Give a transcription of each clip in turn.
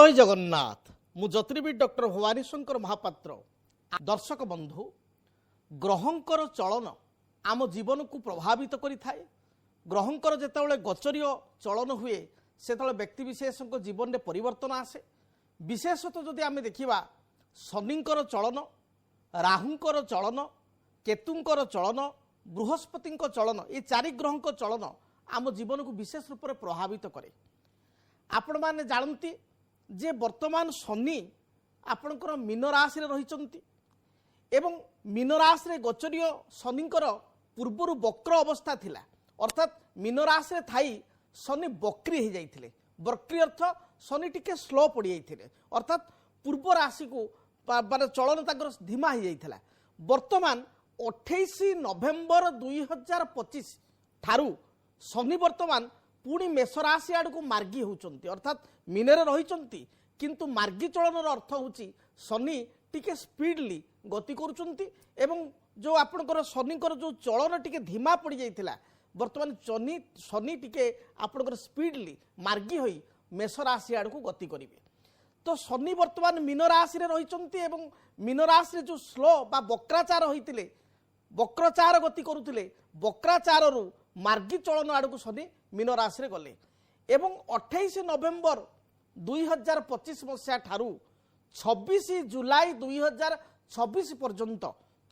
ଜୟ ଜଗନ୍ନାଥ। ମୁଁ ଜ୍ୟୋତିର୍ବିଦ ଡକ୍ଟର ଭବାନୀ ଶଙ୍କର ମହାପାତ୍ର। ଦର୍ଶକ ବନ୍ଧୁ, ଗ୍ରହଙ୍କର ଚଳନ ଆମ ଜୀବନକୁ ପ୍ରଭାବିତ କରିଥାଏ। ଗ୍ରହଙ୍କର ଯେତେବେଳେ ଗୋଚରୀୟ ଚଳନ ହୁଏ, ସେତେବେଳେ ବ୍ୟକ୍ତିବିଶେଷଙ୍କ ଜୀବନରେ ପରିବର୍ତ୍ତନ ଆସେ। ବିଶେଷତଃ ଯଦି ଆମେ ଦେଖିବା, ଶନିଙ୍କର ଚଳନ, ରାହୁଙ୍କର ଚଳନ, କେତୁଙ୍କର ଚଳନ, ବୃହସ୍ପତିଙ୍କ ଚଳନ, ଏ ଚାରି ଗ୍ରହଙ୍କ ଚଳନ ଆମ ଜୀବନକୁ ବିଶେଷ ରୂପରେ ପ୍ରଭାବିତ କରେ। ଆପଣମାନେ ଜାଣନ୍ତି ଯେ ବର୍ତ୍ତମାନ ଶନି ଆପଣଙ୍କର ମୀନ ରାଶିରେ ରହିଛନ୍ତି ଏବଂ ମୀନ ରାଶିରେ ଗୋଚରୀୟ ଶନିଙ୍କର ପୂର୍ବରୁ ବକ୍ର ଅବସ୍ଥା ଥିଲା। ଅର୍ଥାତ୍ ମୀନ ରାଶିରେ ଥାଇ ଶନି ବକ୍ରି ହେଇଯାଇଥିଲେ। ବକ୍ରି ଅର୍ଥ ଶନି ଟିକେ ସ୍ଲୋ ପଡ଼ିଯାଇଥିଲେ, ଅର୍ଥାତ୍ ପୂର୍ବ ରାଶିକୁ ମାନେ ଚଳନ ତାଙ୍କର ଧୀମା ହେଇଯାଇଥିଲା। ବର୍ତ୍ତମାନ 28 ନଭେମ୍ବର 2025 ଠାରୁ ଶନି ବର୍ତ୍ତମାନ ପୁଣି ମେଷ ରାଶି ଆଡ଼କୁ ମାର୍ଗୀ ହେଉଛନ୍ତି। ଅର୍ଥାତ୍ ମୀନରେ ରହିଛନ୍ତି, କିନ୍ତୁ ମାର୍ଗୀ ଚଳନର ଅର୍ଥ ହେଉଛି ଶନି ଟିକେ ସ୍ପିଡଲି ଗତି କରୁଛନ୍ତି ଏବଂ ଯେଉଁ ଆପଣଙ୍କର ଶନିଙ୍କର ଯେଉଁ ଚଳନ ଟିକେ ଧୀମା ପଡ଼ିଯାଇଥିଲା, ବର୍ତ୍ତମାନ ଶନି ଟିକେ ଆପଣଙ୍କର ସ୍ପିଡଲି ମାର୍ଗୀ ହୋଇ ମେଷ ରାଶି ଆଡ଼କୁ ଗତି କରିବେ। ତ ଶନି ବର୍ତ୍ତମାନ ମୀନ ରାଶିରେ ରହିଛନ୍ତି ଏବଂ ମୀନ ରାଶିରେ ଯେଉଁ ସ୍ଲୋ ବା ବକ୍ରାଚାର ହୋଇଥିଲେ, ବକ୍ରଚାର ଗତି କରୁଥିଲେ, ବକ୍ରାଚାରରୁ ମାର୍ଗୀ ଚଳନ ଆଡ଼କୁ ଶନି ମୀନ ରାଶିରେ ଗଲେ ଏବଂ 28 ନଭେମ୍ବର 2025 ମସିହା ଠାରୁ 26 ଜୁଲାଇ 2026 ପର୍ଯ୍ୟନ୍ତ,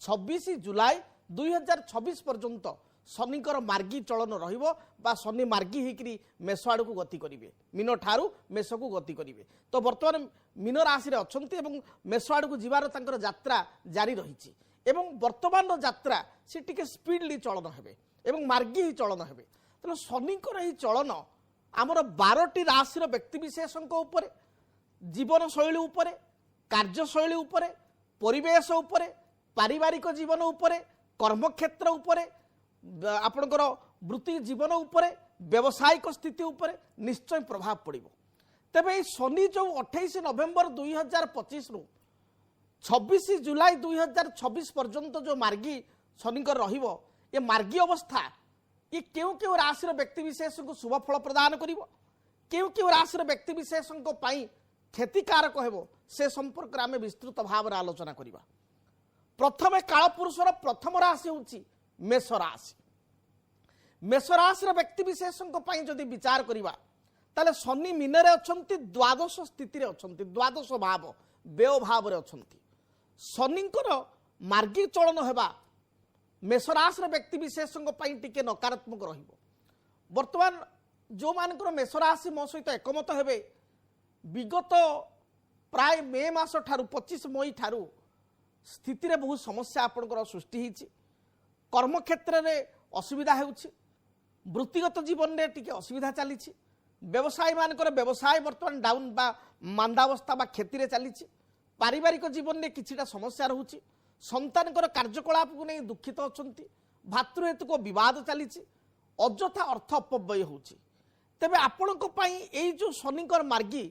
26 ଜୁଲାଇ 2026 ପର୍ଯ୍ୟନ୍ତ ଶନିଙ୍କର ମାର୍ଗୀ ଚଳନ ରହିବ ବା ଶନି ମାର୍ଗୀ ହେଇକରି ମେଷ ଆଡ଼କୁ ଗତି କରିବେ, ମୀନ ଠାରୁ ମେଷକୁ ଗତି କରିବେ। ତ ବର୍ତ୍ତମାନ ମୀନ ରାଶିରେ ଅଛନ୍ତି ଏବଂ ମେଷ ଆଡ଼କୁ ଯିବାର ତାଙ୍କର ଯାତ୍ରା ଜାରି ରହିଛି ଏବଂ ବର୍ତ୍ତମାନର ଯାତ୍ରା ସେ ଟିକେ ସ୍ପିଡଲି ଚଳନ ହେବେ ଏବଂ ମାର୍ଗୀ ହେଇ ଚଳନ ହେବେ। ତେଣୁ ଶନିଙ୍କର ଏହି ଚଳନ ଆମର 12ଟି ରାଶିର ବ୍ୟକ୍ତିବିଶେଷଙ୍କ ଉପରେ, ଜୀବନଶୈଳୀ ଉପରେ, କାର୍ଯ୍ୟଶୈଳୀ ଉପରେ, ପରିବେଶ ଉପରେ, ପାରିବାରିକ ଜୀବନ ଉପରେ, କର୍ମକ୍ଷେତ୍ର ଉପରେ, ଆପଣଙ୍କର ବୃତ୍ତି ଜୀବନ ଉପରେ, ବ୍ୟବସାୟିକ ସ୍ଥିତି ଉପରେ ନିଶ୍ଚୟ ପ୍ରଭାବ ପଡ଼ିବ। ତେବେ ଏଇ ଶନି ଯେଉଁ 28 ନଭେମ୍ବର 2025ରୁ 26 ଜୁଲାଇ 2026 ପର୍ଯ୍ୟନ୍ତ ଯେଉଁ ମାର୍ଗୀ ଶନିଙ୍କର ରହିବ, ଏ ମାର୍ଗୀ ଅବସ୍ଥା ଇଏ କେଉଁ କେଉଁ ରାଶିର ବ୍ୟକ୍ତିବିଶେଷଙ୍କୁ ଶୁଭ ଫଳ ପ୍ରଦାନ କରିବ, କେଉଁ କେଉଁ ରାଶିର ବ୍ୟକ୍ତିବିଶେଷଙ୍କ ପାଇଁ କ୍ଷତିକାରକ ହେବ, ସେ ସମ୍ପର୍କରେ ଆମେ ବିସ୍ତୃତ ଭାବରେ ଆଲୋଚନା କରିବା। ପ୍ରଥମେ କାଳପୁରୁଷର ପ୍ରଥମ ରାଶି ହେଉଛି ମେଷ ରାଶି। ମେଷ ରାଶିର ବ୍ୟକ୍ତିବିଶେଷଙ୍କ ପାଇଁ ଯଦି ବିଚାର କରିବା, ତାହେଲେ ଶନି ମୀନରେ ଅଛନ୍ତି, ଦ୍ୱାଦଶ ସ୍ଥିତିରେ ଅଛନ୍ତି, ଦ୍ୱାଦଶ ଭାବ ବ୍ୟୟ ଭାବରେ ଅଛନ୍ତି। ଶନିଙ୍କର ମାର୍ଗୀ ଚଳନ ହେବା ମେଷ ରାଶିର ବ୍ୟକ୍ତିବିଶେଷଙ୍କ ପାଇଁ ଟିକେ ନକାରାତ୍ମକ ରହିବ। ବର୍ତ୍ତମାନ ଯେଉଁମାନଙ୍କର ମେଷ ରାଶି ମୋ ସହିତ ଏକମତ ହେବେ, ବିଗତ ପ୍ରାୟ ମେ ମାସ ଠାରୁ, 25 ମଇ ଠାରୁ ସ୍ଥିତିରେ ବହୁତ ସମସ୍ୟା ଆପଣଙ୍କର ସୃଷ୍ଟି ହେଇଛି। କର୍ମକ୍ଷେତ୍ରରେ ଅସୁବିଧା ହେଉଛି, ବୃତ୍ତିଗତ ଜୀବନରେ ଟିକେ ଅସୁବିଧା ଚାଲିଛି, ବ୍ୟବସାୟୀମାନଙ୍କର ବ୍ୟବସାୟ ବର୍ତ୍ତମାନ ଡାଉନ୍ ବା ମାନ୍ଦାବସ୍ଥା ବା କ୍ଷତିରେ ଚାଲିଛି, ପାରିବାରିକ ଜୀବନରେ କିଛିଟା ସମସ୍ୟା ରହୁଛି, ସନ୍ତାନଙ୍କର କାର୍ଯ୍ୟକଳାପକୁ ନେଇ ଦୁଃଖିତ ଅଛନ୍ତି, ଭାତୃହେତୁକ ବିବାଦ ଚାଲିଛି, ଅଯଥା ଅର୍ଥ ଅପବ୍ୟୟ ହେଉଛି। ତେବେ ଆପଣଙ୍କ ପାଇଁ ଏଇ ଯେଉଁ ଶନିଙ୍କର ମାର୍ଗୀ,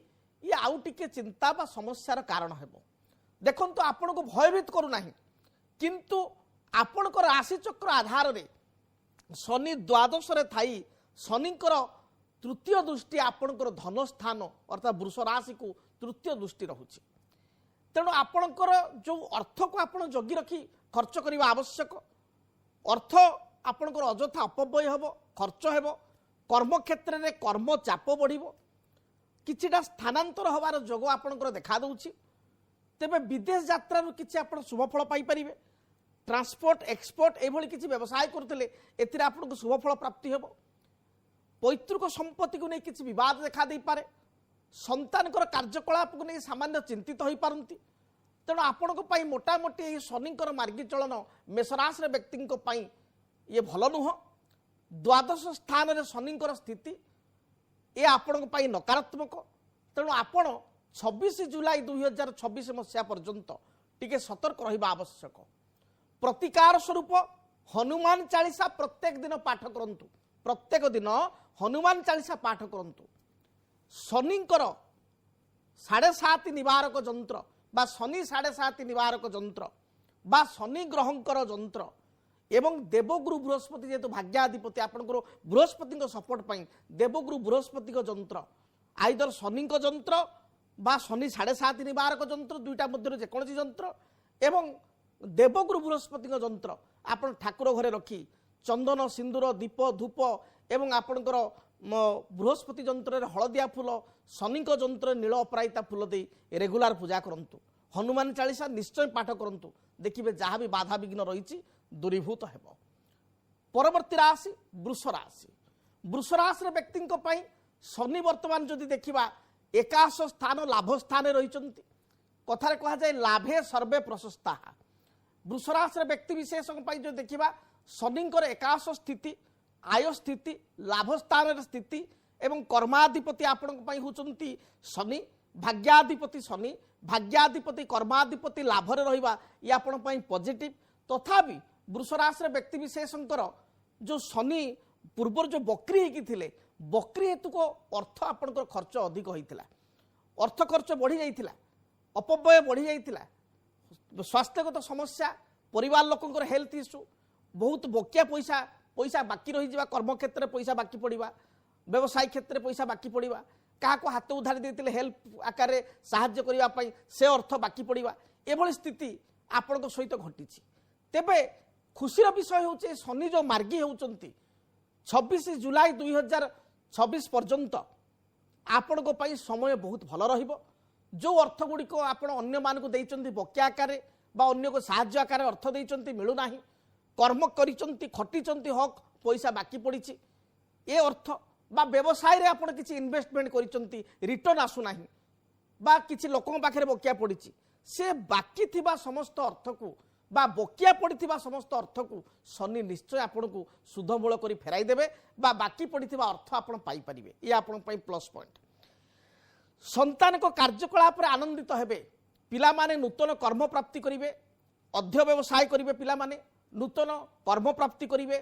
ଇଏ ଆଉ ଟିକେ ଚିନ୍ତା ବା ସମସ୍ୟାର କାରଣ ହେବ। ଦେଖନ୍ତୁ, ଆପଣଙ୍କୁ ଭୟଭୀତ କରୁନାହିଁ, କିନ୍ତୁ ଆପଣଙ୍କ ରାଶିଚକ୍ର ଆଧାରରେ ଶନି ଦ୍ୱାଦଶରେ ଥାଇ ଶନିଙ୍କର ତୃତୀୟ ଦୃଷ୍ଟି ଆପଣଙ୍କର ଧନସ୍ଥାନ, ଅର୍ଥାତ୍ ବୃଷ ରାଶିକୁ ତୃତୀୟ ଦୃଷ୍ଟି ରହୁଛି। ତେଣୁ ଆପଣଙ୍କର ଯେଉଁ ଅର୍ଥକୁ ଆପଣ ଜଗି ରଖି ଖର୍ଚ୍ଚ କରିବା ଆବଶ୍ୟକ। ଅର୍ଥ ଆପଣଙ୍କର ଅଯଥା ଅପବ୍ୟୟ ହେବ, ଖର୍ଚ୍ଚ ହେବ, କର୍ମକ୍ଷେତ୍ରରେ କର୍ମ ଚାପ ବଢ଼ିବ, କିଛିଟା ସ୍ଥାନାନ୍ତର ହେବାର ଯୋଗ ଆପଣଙ୍କର ଦେଖାଦେଉଛି। ତେବେ ବିଦେଶ ଯାତ୍ରାରୁ କିଛି ଆପଣ ଶୁଭଫଳ ପାଇପାରିବେ। ଟ୍ରାନ୍ସପୋର୍ଟ, ଏକ୍ସପୋର୍ଟ ଏଭଳି କିଛି ବ୍ୟବସାୟ କରୁଥିଲେ ଏଥିରେ ଆପଣଙ୍କୁ ଶୁଭଫଳ ପ୍ରାପ୍ତି ହେବ। ପୈତୃକ ସମ୍ପତ୍ତିକୁ ନେଇ କିଛି ବିବାଦ ଦେଖା ଦେଇପାରେ। ସନ୍ତାନଙ୍କର କାର୍ଯ୍ୟକଳାପକୁ ନେଇ ସାମାନ୍ୟ ଚିନ୍ତିତ ହୋଇପାରନ୍ତି। ତେଣୁ ଆପଣଙ୍କ ପାଇଁ ମୋଟାମୋଟି ଏହି ଶନିଙ୍କର ମାର୍ଗୀ ଚଳନ ମେଷରାଶିର ବ୍ୟକ୍ତିଙ୍କ ପାଇଁ ଇଏ ଭଲ ନୁହଁ। ଦ୍ୱାଦଶ ସ୍ଥାନରେ ଶନିଙ୍କର ସ୍ଥିତି ଏ ଆପଣଙ୍କ ପାଇଁ ନକାରାତ୍ମକ। ତେଣୁ ଆପଣ 26 ଜୁଲାଇ 2026 ମସିହା ପର୍ଯ୍ୟନ୍ତ ଟିକେ ସତର୍କ ରହିବା ଆବଶ୍ୟକ। ପ୍ରତିକାର ସ୍ୱରୂପ ହନୁମାନ ଚାଳିଶା ପ୍ରତ୍ୟେକ ଦିନ ପାଠ କରନ୍ତୁ। ପ୍ରତ୍ୟେକ ଦିନ ହନୁମାନ ଚାଳିଶା ପାଠ କରନ୍ତୁ। ଶନିଙ୍କର ସାଢ଼େ ସାତ ନିବାରକ ଯନ୍ତ୍ର ବା ଶନି ସାଢ଼େ ସାତ ନିବାରକ ଯନ୍ତ୍ର ବା ଶନି ଗ୍ରହଙ୍କର ଯନ୍ତ୍ର ଏବଂ ଦେବଗୁରୁ ବୃହସ୍ପତି ଯେହେତୁ ଭାଗ୍ୟାଧିପତି, ଆପଣଙ୍କର ବୃହସ୍ପତିଙ୍କ ସପୋର୍ଟ ପାଇଁ ଦେବଗୁରୁ ବୃହସ୍ପତିଙ୍କ ଯନ୍ତ୍ର, ଆଇଦର ଶନିଙ୍କ ଯନ୍ତ୍ର ବା ଶନି 7.5 ନିବାରକ ଯନ୍ତ୍ର, ଦୁଇଟା ମଧ୍ୟରୁ ଯେକୌଣସି ଯନ୍ତ୍ର ଏବଂ ଦେବଗୁରୁ ବୃହସ୍ପତିଙ୍କ ଯନ୍ତ୍ର ଆପଣ ଠାକୁର ଘରେ ରଖି ଚନ୍ଦନ, ସିନ୍ଦୁର, ଦୀପ, ଧୂପ ଏବଂ ଆପଣଙ୍କର ବୃହସ୍ପତି ଯନ୍ତ୍ରରେ ହଳଦିଆ ଫୁଲ, ଶନିଙ୍କ ଯନ୍ତ୍ରରେ ନୀଳ ଅପରାଜିତା ଫୁଲ ଦେଇ ରେଗୁଲାର ପୂଜା କରନ୍ତୁ। ହନୁମାନ ଚାଳିଶା ନିଶ୍ଚୟ ପାଠ କରନ୍ତୁ, ଦେଖିବେ ଯାହା ବି ବାଧାବିଘ୍ନ ରହିଛି ଦୂରୀଭୂତ ହେବ। ପରବର୍ତ୍ତୀ ରାଶି ବୃଷ ରାଶି। ବୃଷ ରାଶିର ବ୍ୟକ୍ତିଙ୍କ ପାଇଁ ଶନି ବର୍ତ୍ତମାନ ଯଦି ଦେଖିବା ଏକାଶ ସ୍ଥାନ ଲାଭ ସ୍ଥାନରେ ରହିଛନ୍ତି। କଥାରେ କୁହାଯାଏ ଲାଭେ ସର୍ବେ ପ୍ରଶସ୍ତା। ବୃଷ ରାଶିର ବ୍ୟକ୍ତି ବିଶେଷଙ୍କ ପାଇଁ ଯଦି ଦେଖିବା ଶନିଙ୍କର ଏକାଶ ସ୍ଥିତି, ଆୟ ସ୍ଥିତି, ଲାଭ ସ୍ଥାନର ସ୍ଥିତି ଏବଂ କର୍ମାଧିପତି ଆପଣଙ୍କ ପାଇଁ ହେଉଛନ୍ତି ଶନି, ଭାଗ୍ୟାଧିପତି ଶନି, ଭାଗ୍ୟାଧିପତି କର୍ମାଧିପତି ଲାଭରେ ରହିବା ଇଏ ଆପଣଙ୍କ ପାଇଁ ପଜିଟିଭ। ତଥାପି ବୃଷ ରାଶିର ବ୍ୟକ୍ତି ବିଶେଷଙ୍କର ଯେଉଁ ଶନି ପୂର୍ବରୁ ଯେଉଁ ବକ୍ରି ହେଇକି ଥିଲେ, ବକ୍ରି ହେତୁକ ଅର୍ଥ ଆପଣଙ୍କର ଖର୍ଚ୍ଚ ଅଧିକ ହୋଇଥିଲା, ଅର୍ଥ ଖର୍ଚ୍ଚ ବଢ଼ି ଯାଇଥିଲା, ଅପବ୍ୟୟ ବଢ଼ି ଯାଇଥିଲା, ସ୍ୱାସ୍ଥ୍ୟଗତ ସମସ୍ୟା, ପରିବାର ଲୋକଙ୍କର ହେଲ୍ଥ ଇସ୍ୟୁ, ବହୁତ ବକିଆ ପଇସା, ପଇସା ବାକି ରହିଯିବା, କର୍ମକ୍ଷେତ୍ରରେ ପଇସା ବାକି ପଡ଼ିବା, ବ୍ୟବସାୟ କ୍ଷେତ୍ରରେ ପଇସା ବାକି ପଡ଼ିବା, କାହାକୁ ହାତ ଉଧାରି ଦେଇଥିଲେ ହେଲ୍ପ ଆକାରରେ ସାହାଯ୍ୟ କରିବା ପାଇଁ ସେ ଅର୍ଥ ବାକି ପଡ଼ିବା, ଏଭଳି ସ୍ଥିତି ଆପଣଙ୍କ ସହିତ ଘଟିଛି। ତେବେ ଖୁସିର ବିଷୟ ହେଉଛି ଶନି ଯେଉଁ ମାର୍ଗୀ ହେଉଛନ୍ତି 26 ଜୁଲାଇ 2026 ପର୍ଯ୍ୟନ୍ତ ଆପଣଙ୍କ ପାଇଁ ସମୟ ବହୁତ ଭଲ ରହିବ। ଯେଉଁ ଅର୍ଥ ଗୁଡ଼ିକ ଆପଣ ଅନ୍ୟମାନଙ୍କୁ ଦେଇଛନ୍ତି ବକିଆ ଆକାରରେ ବା ଅନ୍ୟକୁ ସାହାଯ୍ୟ ଆକାରରେ ଅର୍ଥ ଦେଇଛନ୍ତି ମିଳୁନାହିଁ, କର୍ମ କରିଛନ୍ତି ଖଟିଛନ୍ତି ହକ୍ ପଇସା ବାକି ପଡ଼ିଛି, ଏ ଅର୍ଥ ବା ବ୍ୟବସାୟରେ ଆପଣ କିଛି ଇନଭେଷ୍ଟମେଣ୍ଟ କରିଛନ୍ତି ରିଟର୍ଣ୍ଣ ଆସୁନାହିଁ ବା କିଛି ଲୋକଙ୍କ ପାଖରେ ବକିଆ ପଡ଼ିଛି, ସେ ବାକି ଥିବା ସମସ୍ତ ଅର୍ଥକୁ ବା ବକିଆ ପଡ଼ିଥିବା ସମସ୍ତ ଅର୍ଥକୁ ଶନି ନିଶ୍ଚୟ ଆପଣଙ୍କୁ ସୁଧମୂଳ କରି ଫେରାଇ ଦେବେ ବା ବାକି ପଡ଼ିଥିବା ଅର୍ଥ ଆପଣ ପାଇପାରିବେ। ଇଏ ଆପଣଙ୍କ ପାଇଁ ପ୍ଲସ୍ ପଏଣ୍ଟ। ସନ୍ତାନଙ୍କ କାର୍ଯ୍ୟକଳାପରେ ଆନନ୍ଦିତ ହେବେ, ପିଲାମାନେ ନୂତନ କର୍ମ ପ୍ରାପ୍ତି କରିବେ, ଅଧ୍ୟବ୍ୟବସାୟ କରିବେ, ପିଲାମାନେ ନୂତନ କର୍ମ ପ୍ରାପ୍ତି କରିବେ,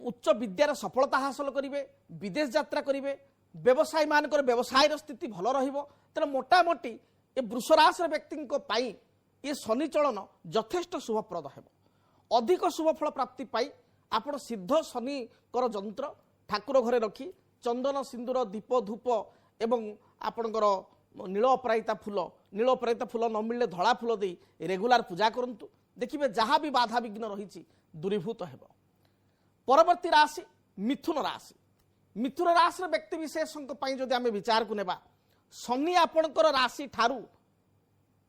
ଉଚ୍ଚ ବିଦ୍ୟାର ସଫଳତା ହାସଲ କରିବେ, ବିଦେଶ ଯାତ୍ରା କରିବେ, ବ୍ୟବସାୟୀମାନଙ୍କର ବ୍ୟବସାୟର ସ୍ଥିତି ଭଲ ରହିବ। ତେଣୁ ମୋଟାମୋଟି ଏ ବୃଷ ରାଶିର ବ୍ୟକ୍ତିଙ୍କ ପାଇଁ ଏ ଶନି ଚଳନ ଯଥେଷ୍ଟ ଶୁଭପ୍ରଦ ହେବ। ଅଧିକ ଶୁଭଫଳ ପ୍ରାପ୍ତି ପାଇଁ ଆପଣ ସିଦ୍ଧ ଶନିଙ୍କର ଯନ୍ତ୍ର ଠାକୁର ଘରେ ରଖି ଚନ୍ଦନ, ସିନ୍ଦୁର, ଦୀପ, ଧୂପ ଏବଂ ଆପଣଙ୍କର ନୀଳ ଅପରାଜିତା ଫୁଲ, ନୀଳ ଅପରାଜିତା ଫୁଲ ନ ମିଳିଲେ ଧଳା ଫୁଲ ଦେଇ ରେଗୁଲାର ପୂଜା କରନ୍ତୁ, ଦେଖିବେ ଯାହା ବି ବାଧାବିଘ୍ନ ରହିଛି ଦୂରୀଭୂତ ହେବ। ପରବର୍ତ୍ତୀ ରାଶି ମିଥୁନ ରାଶି। ମିଥୁନ ରାଶିର ବ୍ୟକ୍ତି ବିଶେଷଙ୍କ ପାଇଁ ଯଦି ଆମେ ବିଚାରକୁ ନେବା, ଶନି ଆପଣଙ୍କର ରାଶି ଠାରୁ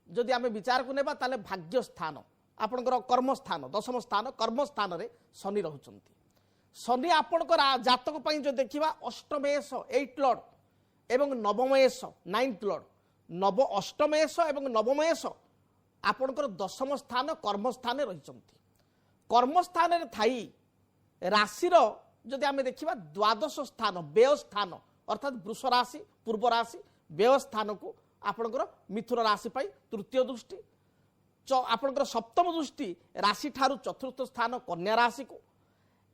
ଯଦି ଆମେ ବିଚାରକୁ ନେବା ତାହେଲେ ଭାଗ୍ୟ ସ୍ଥାନ ଆପଣଙ୍କର କର୍ମସ୍ଥାନ, ଦଶମ ସ୍ଥାନ କର୍ମସ୍ଥାନରେ ଶନି ରହୁଛନ୍ତି। ଶନି ଆପଣଙ୍କ ଜାତକ ପାଇଁ ଯଦି ଦେଖିବା ଅଷ୍ଟମେଷ 8 ଲର୍ଡ ଏବଂ ନବମେଷ 9th Lord, ଅଷ୍ଟମେଷ ଏବଂ ନବମେଷ ଆପଣଙ୍କର ଦଶମ ସ୍ଥାନ କର୍ମସ୍ଥାନରେ ରହିଛନ୍ତି। କର୍ମସ୍ଥାନରେ ଥାଇ ରାଶିର ଯଦି ଆମେ ଦେଖିବା ଦ୍ୱାଦଶ ସ୍ଥାନ ବ୍ୟୟ ସ୍ଥାନ ଅର୍ଥାତ୍ ବୃଷ ରାଶି ପୂର୍ବ ରାଶି ବ୍ୟୟ ସ୍ଥାନକୁ ଆପଣଙ୍କର ମିଥୁନ ରାଶି ପାଇଁ ତୃତୀୟ ଦୃଷ୍ଟି, ଆପଣଙ୍କର ସପ୍ତମ ଦୃଷ୍ଟି ରାଶି ଠାରୁ ଚତୁର୍ଥ ସ୍ଥାନ କନ୍ୟା ରାଶିକୁ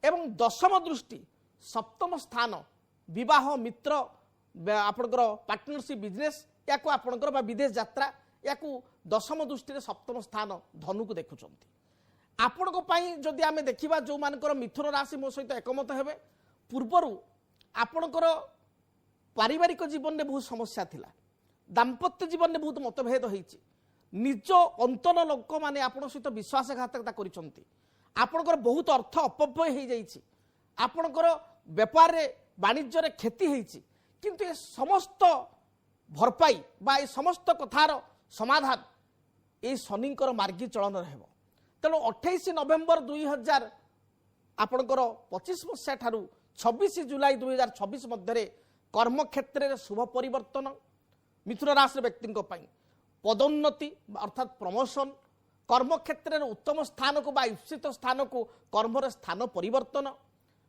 ଏବଂ ଦଶମ ଦୃଷ୍ଟି ସପ୍ତମ ସ୍ଥାନ ବିବାହ ମିତ୍ର ଆପଣଙ୍କର ପାର୍ଟନରସିପ୍ ବିଜନେସ୍ ୟାକୁ ଆପଣଙ୍କର ବା ବିଦେଶ ଯାତ୍ରା ୟାକୁ ଦଶମ ଦୃଷ୍ଟିରେ ସପ୍ତମ ସ୍ଥାନ ଧନୁକୁ ଦେଖୁଛନ୍ତି। ଆପଣଙ୍କ ପାଇଁ ଯଦି ଆମେ ଦେଖିବା ଯେଉଁମାନଙ୍କର ମିଥୁନ ରାଶି ମୋ ସହିତ ଏକମତ ହେବେ, ପୂର୍ବରୁ ଆପଣଙ୍କର ପାରିବାରିକ ଜୀବନରେ ବହୁତ ସମସ୍ୟା ଥିଲା, ଦାମ୍ପତ୍ୟ ଜୀବନରେ ବହୁତ ମତଭେଦ ହେଇଛି, ନିଜ ଅନ୍ତର ଲୋକମାନେ ଆପଣଙ୍କ ସହିତ ବିଶ୍ୱାସଘାତକତା କରିଛନ୍ତି, ଆପଣଙ୍କର ବହୁତ ଅର୍ଥ ଅପବ୍ୟୟ ହେଇଯାଇଛି, ଆପଣଙ୍କର ବେପାରରେ ବାଣିଜ୍ୟରେ କ୍ଷତି ହେଇଛି, କିନ୍ତୁ ଏ ସମସ୍ତ ଭରପାଇ ବା ଏ ସମସ୍ତ କଥାର ସମାଧାନ ଏଇ ଶନିଙ୍କର ମାର୍ଗୀ ଚଳନରେ ହେବ। ତେଣୁ 28 ନଭେମ୍ବର 2000 ଆପଣଙ୍କର 25 ମସିହା ଠାରୁ 26 ଜୁଲାଇ 2026 ମଧ୍ୟରେ କର୍ମକ୍ଷେତ୍ରରେ ଶୁଭ ପରିବର୍ତ୍ତନ ମିଥୁନ ରାଶିର ବ୍ୟକ୍ତିଙ୍କ ପାଇଁ ପଦୋନ୍ନତି ଅର୍ଥାତ୍ ପ୍ରମୋସନ୍, କର୍ମକ୍ଷେତ୍ରରେ ଉତ୍ତମ ସ୍ଥାନକୁ ବା ଇପ୍ସିତ ସ୍ଥାନକୁ କର୍ମର ସ୍ଥାନ ପରିବର୍ତ୍ତନ,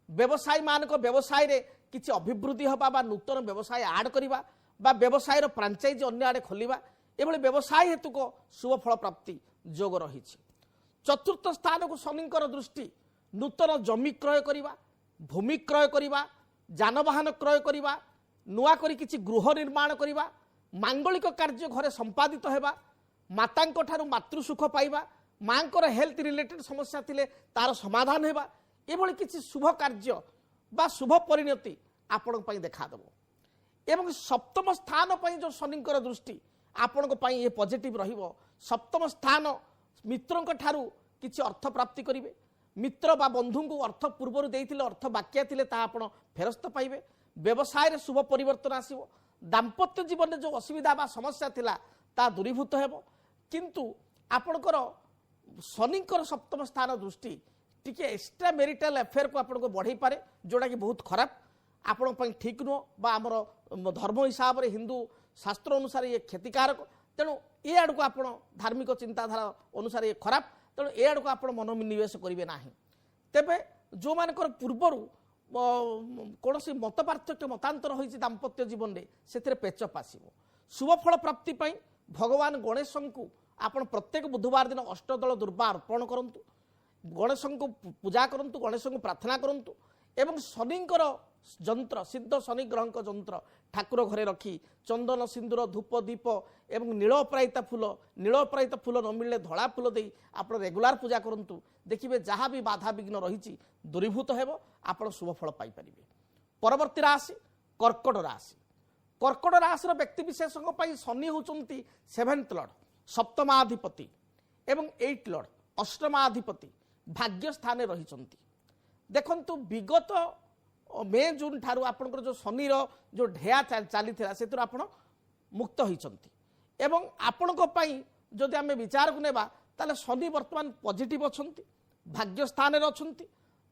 ବ୍ୟବସାୟୀମାନଙ୍କ ବ୍ୟବସାୟରେ କିଛି ଅଭିବୃଦ୍ଧି ହେବା ବା ନୂତନ ବ୍ୟବସାୟ ଆଡ଼୍ କରିବା ବା ବ୍ୟବସାୟର ଫ୍ରାଞ୍ଚାଇଜି ଅନ୍ୟ ଆଡ଼େ ଖୋଲିବା, ଏଭଳି ବ୍ୟବସାୟ ହେତୁକ ଶୁଭଫଳ ପ୍ରାପ୍ତି ଯୋଗ ରହିଛି। ଚତୁର୍ଥ ସ୍ଥାନକୁ ଶନିଙ୍କର ଦୃଷ୍ଟି ନୂତନ ଜମି କ୍ରୟ କରିବା, ଭୂମି କ୍ରୟ କରିବା, ଯାନବାହନ କ୍ରୟ କରିବା, ନୂଆ କରି କିଛି ଗୃହ ନିର୍ମାଣ କରିବା, ମାଙ୍ଗଳିକ କାର୍ଯ୍ୟ ଘରେ ସମ୍ପାଦିତ ହେବା, ମାତାଙ୍କ ଠାରୁ ମାତୃସୁଖ ପାଇବା, ମାଙ୍କର ହେଲ୍ଥ ରିଲେଟେଡ୍ ସମସ୍ୟା ଥିଲେ ତାର ସମାଧାନ ହେବା, ଏଭଳି କିଛି ଶୁଭ କାର୍ଯ୍ୟ ବା ଶୁଭ ପରିଣତି ଆପଣଙ୍କ ପାଇଁ ଦେଖାଦେବ। ଏବଂ ସପ୍ତମ ସ୍ଥାନ ପାଇଁ ଯେଉଁ ଶନିଙ୍କର ଦୃଷ୍ଟି ଆପଣଙ୍କ ପାଇଁ ଏ ପଜିଟିଭ୍ ରହିବ। ସପ୍ତମ ସ୍ଥାନ ମିତ୍ରଙ୍କ ଠାରୁ କିଛି ଅର୍ଥ ପ୍ରାପ୍ତି କରିବେ। ମିତ୍ର ବା ବନ୍ଧୁଙ୍କୁ ଅର୍ଥ ପୂର୍ବରୁ ଦେଇଥିଲେ, ଅର୍ଥ ବାକିଆ ଥିଲେ ତାହା ଆପଣ ଫେରସ୍ତ ପାଇବେ। ବ୍ୟବସାୟରେ ଶୁଭ ପରିବର୍ତ୍ତନ ଆସିବ। ଦାମ୍ପତ୍ୟ ଜୀବନରେ ଯେଉଁ ଅସୁବିଧା ବା ସମସ୍ୟା ଥିଲା ତାହା ଦୂରୀଭୂତ ହେବ। କିନ୍ତୁ ଆପଣଙ୍କର ଶନିଙ୍କର ସପ୍ତମ ସ୍ଥାନ ଦୃଷ୍ଟି ଟିକେ ଏକ୍ସଟ୍ରା ମେରିଟାଲ ଆଫେୟାରକୁ ଆପଣଙ୍କୁ ବଢ଼େଇ ପାରେ, ଯେଉଁଟାକି ବହୁତ ଖରାପ, ଆପଣଙ୍କ ପାଇଁ ଠିକ୍ ନୁହଁ ବା ଆମର ଧର୍ମ ହିସାବରେ ହିନ୍ଦୁ ଶାସ୍ତ୍ର ଅନୁସାରେ ଇଏ କ୍ଷତିକାରକ। ତେଣୁ ଏ ଆଡ଼କୁ ଆପଣ ଧାର୍ମିକ ଚିନ୍ତାଧାରା ଅନୁସାରେ ଇଏ ଖରାପ, ତେଣୁ ଏ ଆଡ଼କୁ ଆପଣ ମନୋନିବେଶ କରିବେ ନାହିଁ। ତେବେ ଯେଉଁମାନଙ୍କର ପୂର୍ବରୁ କୌଣସି ମତ ପାର୍ଥକ୍ୟ ମତାନ୍ତର ହୋଇଛି ଦାମ୍ପତ୍ୟ ଜୀବନରେ, ସେଥିରେ ପେଚପ ଆସିବ। ଶୁଭଫଳ ପ୍ରାପ୍ତି ପାଇଁ ଭଗବାନ ଗଣେଶଙ୍କୁ ଆପଣ ପ୍ରତ୍ୟେକ ବୁଧବାର ଦିନ ଅଷ୍ଟଦଳ ଦୁର୍ବା ଅର୍ପଣ କରନ୍ତୁ, ଗଣେଶଙ୍କୁ ପୂଜା କରନ୍ତୁ, ଗଣେଶଙ୍କୁ ପ୍ରାର୍ଥନା କରନ୍ତୁ ଏବଂ ଶନିଙ୍କର ଯନ୍ତ୍ର, ସିଦ୍ଧ ଶନି ଗ୍ରହଙ୍କ ଯନ୍ତ୍ର ଠାକୁର ଘରେ ରଖି ଚନ୍ଦନ, ସିନ୍ଦୁର, ଧୂପ, ଦୀପ ଏବଂ ନୀଳ ଅପରାଜିତା ଫୁଲ, ନୀଳ ଅପରାଜିତା ଫୁଲ ନ ମିଳିଲେ ଧଳା ଫୁଲ ଦେଇ ଆପଣ ରେଗୁଲାର ପୂଜା କରନ୍ତୁ। ଦେଖିବେ ଯାହା ବି ବାଧାବିଘ୍ନ ରହିଛି ଦୂରୀଭୂତ ହେବ, ଆପଣ ଶୁଭଫଳ ପାଇପାରିବେ। ପରବର୍ତ୍ତୀ ରାଶି କର୍କଟ ରାଶି। କର୍କଟ ରାଶିର ବ୍ୟକ୍ତିବିଶେଷଙ୍କ ପାଇଁ ଶନି ହେଉଛନ୍ତି ସେଭେନ୍ଥ ଲର୍ଡ଼, ସପ୍ତମାଧିପତି ଏବଂ ଏଇଟ୍ ଲର୍ଡ଼, ଅଷ୍ଟମାଧିପତି, ଭାଗ୍ୟ ସ୍ଥାନରେ ରହିଛନ୍ତି। ଦେଖନ୍ତୁ, ବିଗତ ମେ ଜୁନ୍ ଠାରୁ ଆପଣଙ୍କର ଯେଉଁ ଶନିର ଯେଉଁ ଢେଆ ଚାଲିଥିଲା ସେଥିରୁ ଆପଣ ମୁକ୍ତ ହୋଇଛନ୍ତି ଏବଂ ଆପଣଙ୍କ ପାଇଁ ଯଦି ଆମେ ବିଚାରକୁ ନେବା ତାହେଲେ ଶନି ବର୍ତ୍ତମାନ ପଜିଟିଭ୍ ଅଛନ୍ତି, ଭାଗ୍ୟ ସ୍ଥାନରେ ଅଛନ୍ତି।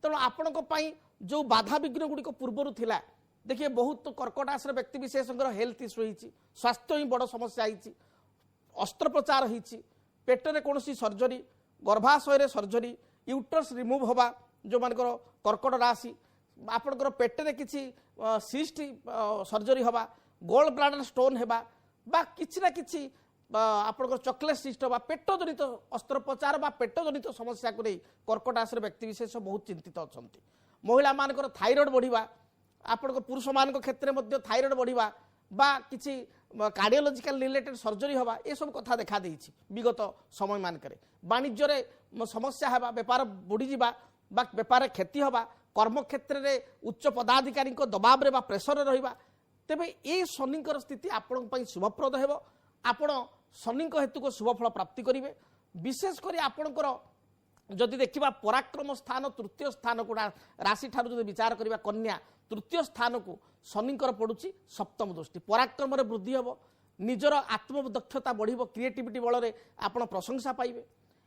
ତେଣୁ ଆପଣଙ୍କ ପାଇଁ ଯେଉଁ ବାଧାବିଘ୍ନ ଗୁଡ଼ିକ ପୂର୍ବରୁ ଥିଲା, ଦେଖିବେ ବହୁତ କର୍କଟ ରାଶିର ବ୍ୟକ୍ତିବିଶେଷଙ୍କର ହେଲ୍ଥ ଇସ୍ୟୁ ହେଇଛି, ସ୍ୱାସ୍ଥ୍ୟ ହିଁ ବଡ଼ ସମସ୍ୟା ହେଇଛି, ଅସ୍ତ୍ରୋପଚାର ହେଇଛି, ପେଟରେ କୌଣସି ସର୍ଜରୀ, ଗର୍ଭାଶୟରେ ସର୍ଜରୀ, ୟୁଟ୍ରସ୍ ରିମୁଭ୍ ହେବା, ଯେଉଁମାନଙ୍କର କର୍କଟ ରାଶି, ଆପଣଙ୍କର ପେଟରେ କିଛି ସିଷ୍ଟ ସର୍ଜରୀ ହେବା, ଗୋଲ୍ଡ ବ୍ଲାଡର ଷ୍ଟୋନ୍ ହେବା ବା କିଛି ନା କିଛି ଆପଣଙ୍କର ଚକୋଲେଟ୍ ସିଷ୍ଟ ହେବା, ପେଟଜନିତ ଅସ୍ତ୍ରୋପଚାର ବା ପେଟଜନିତ ସମସ୍ୟାକୁ ନେଇ କର୍କଟ ରାଶିର ବ୍ୟକ୍ତିବିଶେଷ ବହୁତ ଚିନ୍ତିତ ଅଛନ୍ତି। ମହିଳାମାନଙ୍କର ଥାଇରଏଡ଼୍ ବଢ଼ିବା, ଆପଣଙ୍କ ପୁରୁଷମାନଙ୍କ କ୍ଷେତ୍ରରେ ମଧ୍ୟ ଥାଇରଏଡ଼୍ ବଢ଼ିବା ବା କିଛି କାର୍ଡ଼ିଓଲୋଜିକାଲ ରିଲେଟେଡ୍ ସର୍ଜରୀ ହେବା, ଏସବୁ କଥା ଦେଖାଦେଇଛି ବିଗତ ସମୟମାନଙ୍କରେ। ବାଣିଜ୍ୟରେ ସମସ୍ୟା ହେବା, ବେପାର ବୁଡ଼ିଯିବା ବା ବେପାରରେ କ୍ଷତି ହେବା, କର୍ମକ୍ଷେତ୍ରରେ ଉଚ୍ଚ ପଦାଧିକାରୀଙ୍କ ଦବାବରେ ବା ପ୍ରେସରରେ ରହିବା। ତେବେ ଏ ଶନିଙ୍କର ସ୍ଥିତି ଆପଣଙ୍କ ପାଇଁ ଶୁଭପ୍ରଦ ହେବ। ଆପଣ ଶନିଙ୍କ ହେତୁକ ଶୁଭଫଳ ପ୍ରାପ୍ତି କରିବେ। ବିଶେଷ କରି ଆପଣଙ୍କର ଯଦି ଦେଖିବା ପରାକ୍ରମ ସ୍ଥାନ ତୃତୀୟ ସ୍ଥାନକୁ ରାଶି ଠାରୁ ଯଦି ବିଚାର କରିବା କନ୍ୟା ତୃତୀୟ ସ୍ଥାନକୁ ଶନିଙ୍କର ପଡ଼ୁଛି ସପ୍ତମ ଦୃଷ୍ଟି, ପରାକ୍ରମରେ ବୃଦ୍ଧି ହେବ, ନିଜର ଆତ୍ମଦକ୍ଷତା ବଢ଼ିବ, କ୍ରିଏଟିଭିଟି ବଳରେ ଆପଣ ପ୍ରଶଂସା ପାଇବେ।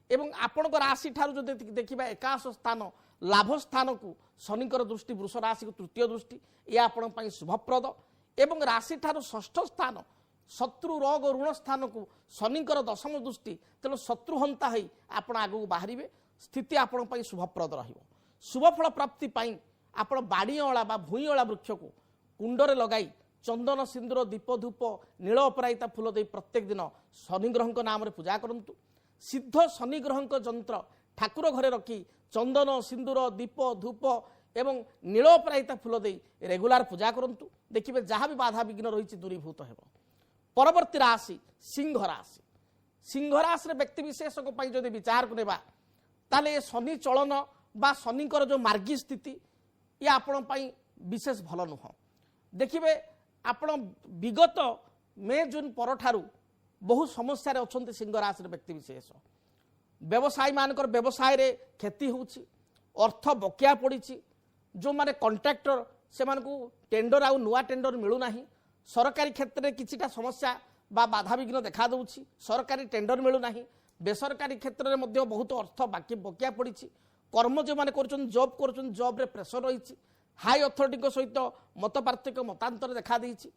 ଏବଂ ଆପଣଙ୍କ ରାଶି ଠାରୁ ଯଦି ଦେଖିବା ଏକାଦଶ ସ୍ଥାନ ଲାଭ ସ୍ଥାନକୁ ଶନିଙ୍କର ଦୃଷ୍ଟି ବୃଷ ରାଶିକୁ ତୃତୀୟ ଦୃଷ୍ଟି, ଏହା ଆପଣଙ୍କ ପାଇଁ ଶୁଭପ୍ରଦ। ଏବଂ ରାଶି ଠାରୁ ଷଷ୍ଠ ସ୍ଥାନ ଶତ୍ରୁ ରୋଗ ଋଣ ସ୍ଥାନକୁ ଶନିଙ୍କର ଦଶମ ଦୃଷ୍ଟି, ତେଣୁ ଶତ୍ରୁହନ୍ତା ହୋଇ ଆପଣ ଆଗକୁ ବାହାରିବେ, ସ୍ଥିତି ଆପଣଙ୍କ ପାଇଁ ଶୁଭପ୍ରଦ ରହିବ। ଶୁଭଫଳ ପ୍ରାପ୍ତି ପାଇଁ ଆପଣ ବାଡ଼ିଅଁଳା ବା ଭୂଇଁଅଁଳା ବୃକ୍ଷକୁ କୁଣ୍ଡରେ ଲଗାଇ ଚନ୍ଦନ, ସିନ୍ଦୁର, ଦୀପ, ଧୂପ, ନୀଳ ଅପରାଜିତା ଫୁଲ ଦେଇ ପ୍ରତ୍ୟେକ ଦିନ ଶନିଗ୍ରହଙ୍କ ନାମରେ ପୂଜା କରନ୍ତୁ। ସିଦ୍ଧ ଶନିଗ୍ରହଙ୍କ ଯନ୍ତ୍ର ଠାକୁର ଘରେ ରଖି ଚନ୍ଦନ, ସିନ୍ଦୁର, ଦୀପ, ଧୂପ ଏବଂ ନୀଳ ଅପରାଜିତା ଫୁଲ ଦେଇ ରେଗୁଲାର ପୂଜା କରନ୍ତୁ। ଦେଖିବେ ଯାହା ବି ବାଧାବିଘ୍ନ ରହିଛି ଦୂରୀଭୂତ ହେବ। ପରବର୍ତ୍ତୀ ରାଶି ସିଂହ ରାଶି। ସିଂହ ରାଶିର ବ୍ୟକ୍ତିବିଶେଷଙ୍କ ପାଇଁ ଯଦି ବିଚାରକୁ ନେବା ତାହେଲେ ଏ ଶନି ଚଳନ ବା ଶନିଙ୍କର ଯେଉଁ ମାର୍ଗୀ ସ୍ଥିତି ଇଏ ଆପଣଙ୍କ ପାଇଁ ବିଶେଷ ଭଲ ନୁହଁ। ଦେଖିବେ ଆପଣ ବିଗତ ମେ ଜୁନ୍ ପରଠାରୁ ବହୁ ସମସ୍ୟାରେ ଅଛନ୍ତି ସିଂହ ରାଶିର ବ୍ୟକ୍ତିବିଶେଷ। ବ୍ୟବସାୟୀମାନଙ୍କର ବ୍ୟବସାୟରେ କ୍ଷତି ହେଉଛି, ଅର୍ଥ ବକେୟା ପଡ଼ିଛି, ଯେଉଁମାନେ କଣ୍ଟ୍ରାକ୍ଟର ସେମାନଙ୍କୁ ଟେଣ୍ଡର ଆଉ ନୂଆ ଟେଣ୍ଡର ମିଳୁନାହିଁ, ସରକାରୀ କ୍ଷେତ୍ରରେ କିଛିଟା ସମସ୍ୟା ବା ବାଧାବିଘ୍ନ ଦେଖାଦେଉଛି, ସରକାରୀ ଟେଣ୍ଡର ମିଳୁନାହିଁ, ବେସରକାରୀ କ୍ଷେତ୍ରରେ ମଧ୍ୟ ବହୁତ ଅର୍ଥ ବାକି ବକେୟା ପଡ଼ିଛି, କର୍ମ ଯେଉଁମାନେ କରୁଛନ୍ତି ଜବ୍ କରୁଛନ୍ତି ଜବ୍ରେ ପ୍ରେସର ରହିଛି, ହାଇ ଅଥରିଟିଙ୍କ ସହିତ ମତ ପାର୍ଥକ୍ୟ ମତାନ୍ତର ଦେଖାଦେଇଛି।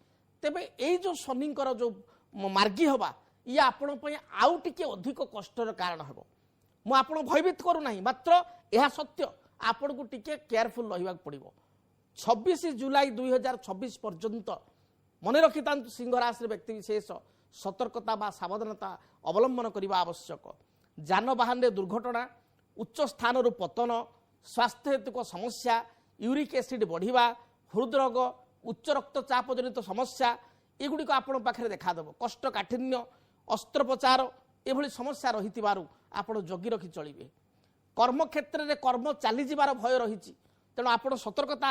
ତେବେ ଏଇ ଯେଉଁ ଶନିଙ୍କର ଯେଉଁ ମାର୍ଗୀ ହେବା ଇଏ ଆପଣଙ୍କ ପାଇଁ ଆଉ ଟିକେ ଅଧିକ କଷ୍ଟର କାରଣ ହେବ। ମୁଁ ଆପଣଙ୍କୁ ଭୟଭୀତ କରୁନାହିଁ, ମାତ୍ର ଏହା ସତ୍ୟ, ଆପଣଙ୍କୁ ଟିକେ କେୟାରଫୁଲ୍ ରହିବାକୁ ପଡ଼ିବ। 26 ଜୁଲାଇ 2026 ପର୍ଯ୍ୟନ୍ତ ମନେ ରଖିଥାନ୍ତୁ ସିଂହ ରାଶିର ବ୍ୟକ୍ତିବିଶେଷ ସତର୍କତା ବା ସାବଧାନତା ଅବଲମ୍ବନ କରିବା ଆବଶ୍ୟକ। ଯାନବାହନରେ ଦୁର୍ଘଟଣା, ଉଚ୍ଚ ସ୍ଥାନରୁ ପତନ, ସ୍ୱାସ୍ଥ୍ୟ ହେତୁକ ସମସ୍ୟା, ୟୁରିକ୍ ଏସିଡ୍ ବଢ଼ିବା, ହୃଦରୋଗ, ଉଚ୍ଚ ରକ୍ତଚାପ ଜନିତ ସମସ୍ୟା ଏଗୁଡ଼ିକ ଆପଣଙ୍କ ପାଖରେ ଦେଖାଦେବ। କଷ୍ଟକାଠିନ୍ୟ, ଅସ୍ତ୍ରୋପଚାର ଏଭଳି ସମସ୍ୟା ରହିଥିବାରୁ ଆପଣ ଜଗି ରଖି ଚଳିବେ। କର୍ମକ୍ଷେତ୍ରରେ କର୍ମ ଚାଲିଯିବାର ଭୟ ରହିଛି, ତେଣୁ ଆପଣ ସତର୍କତା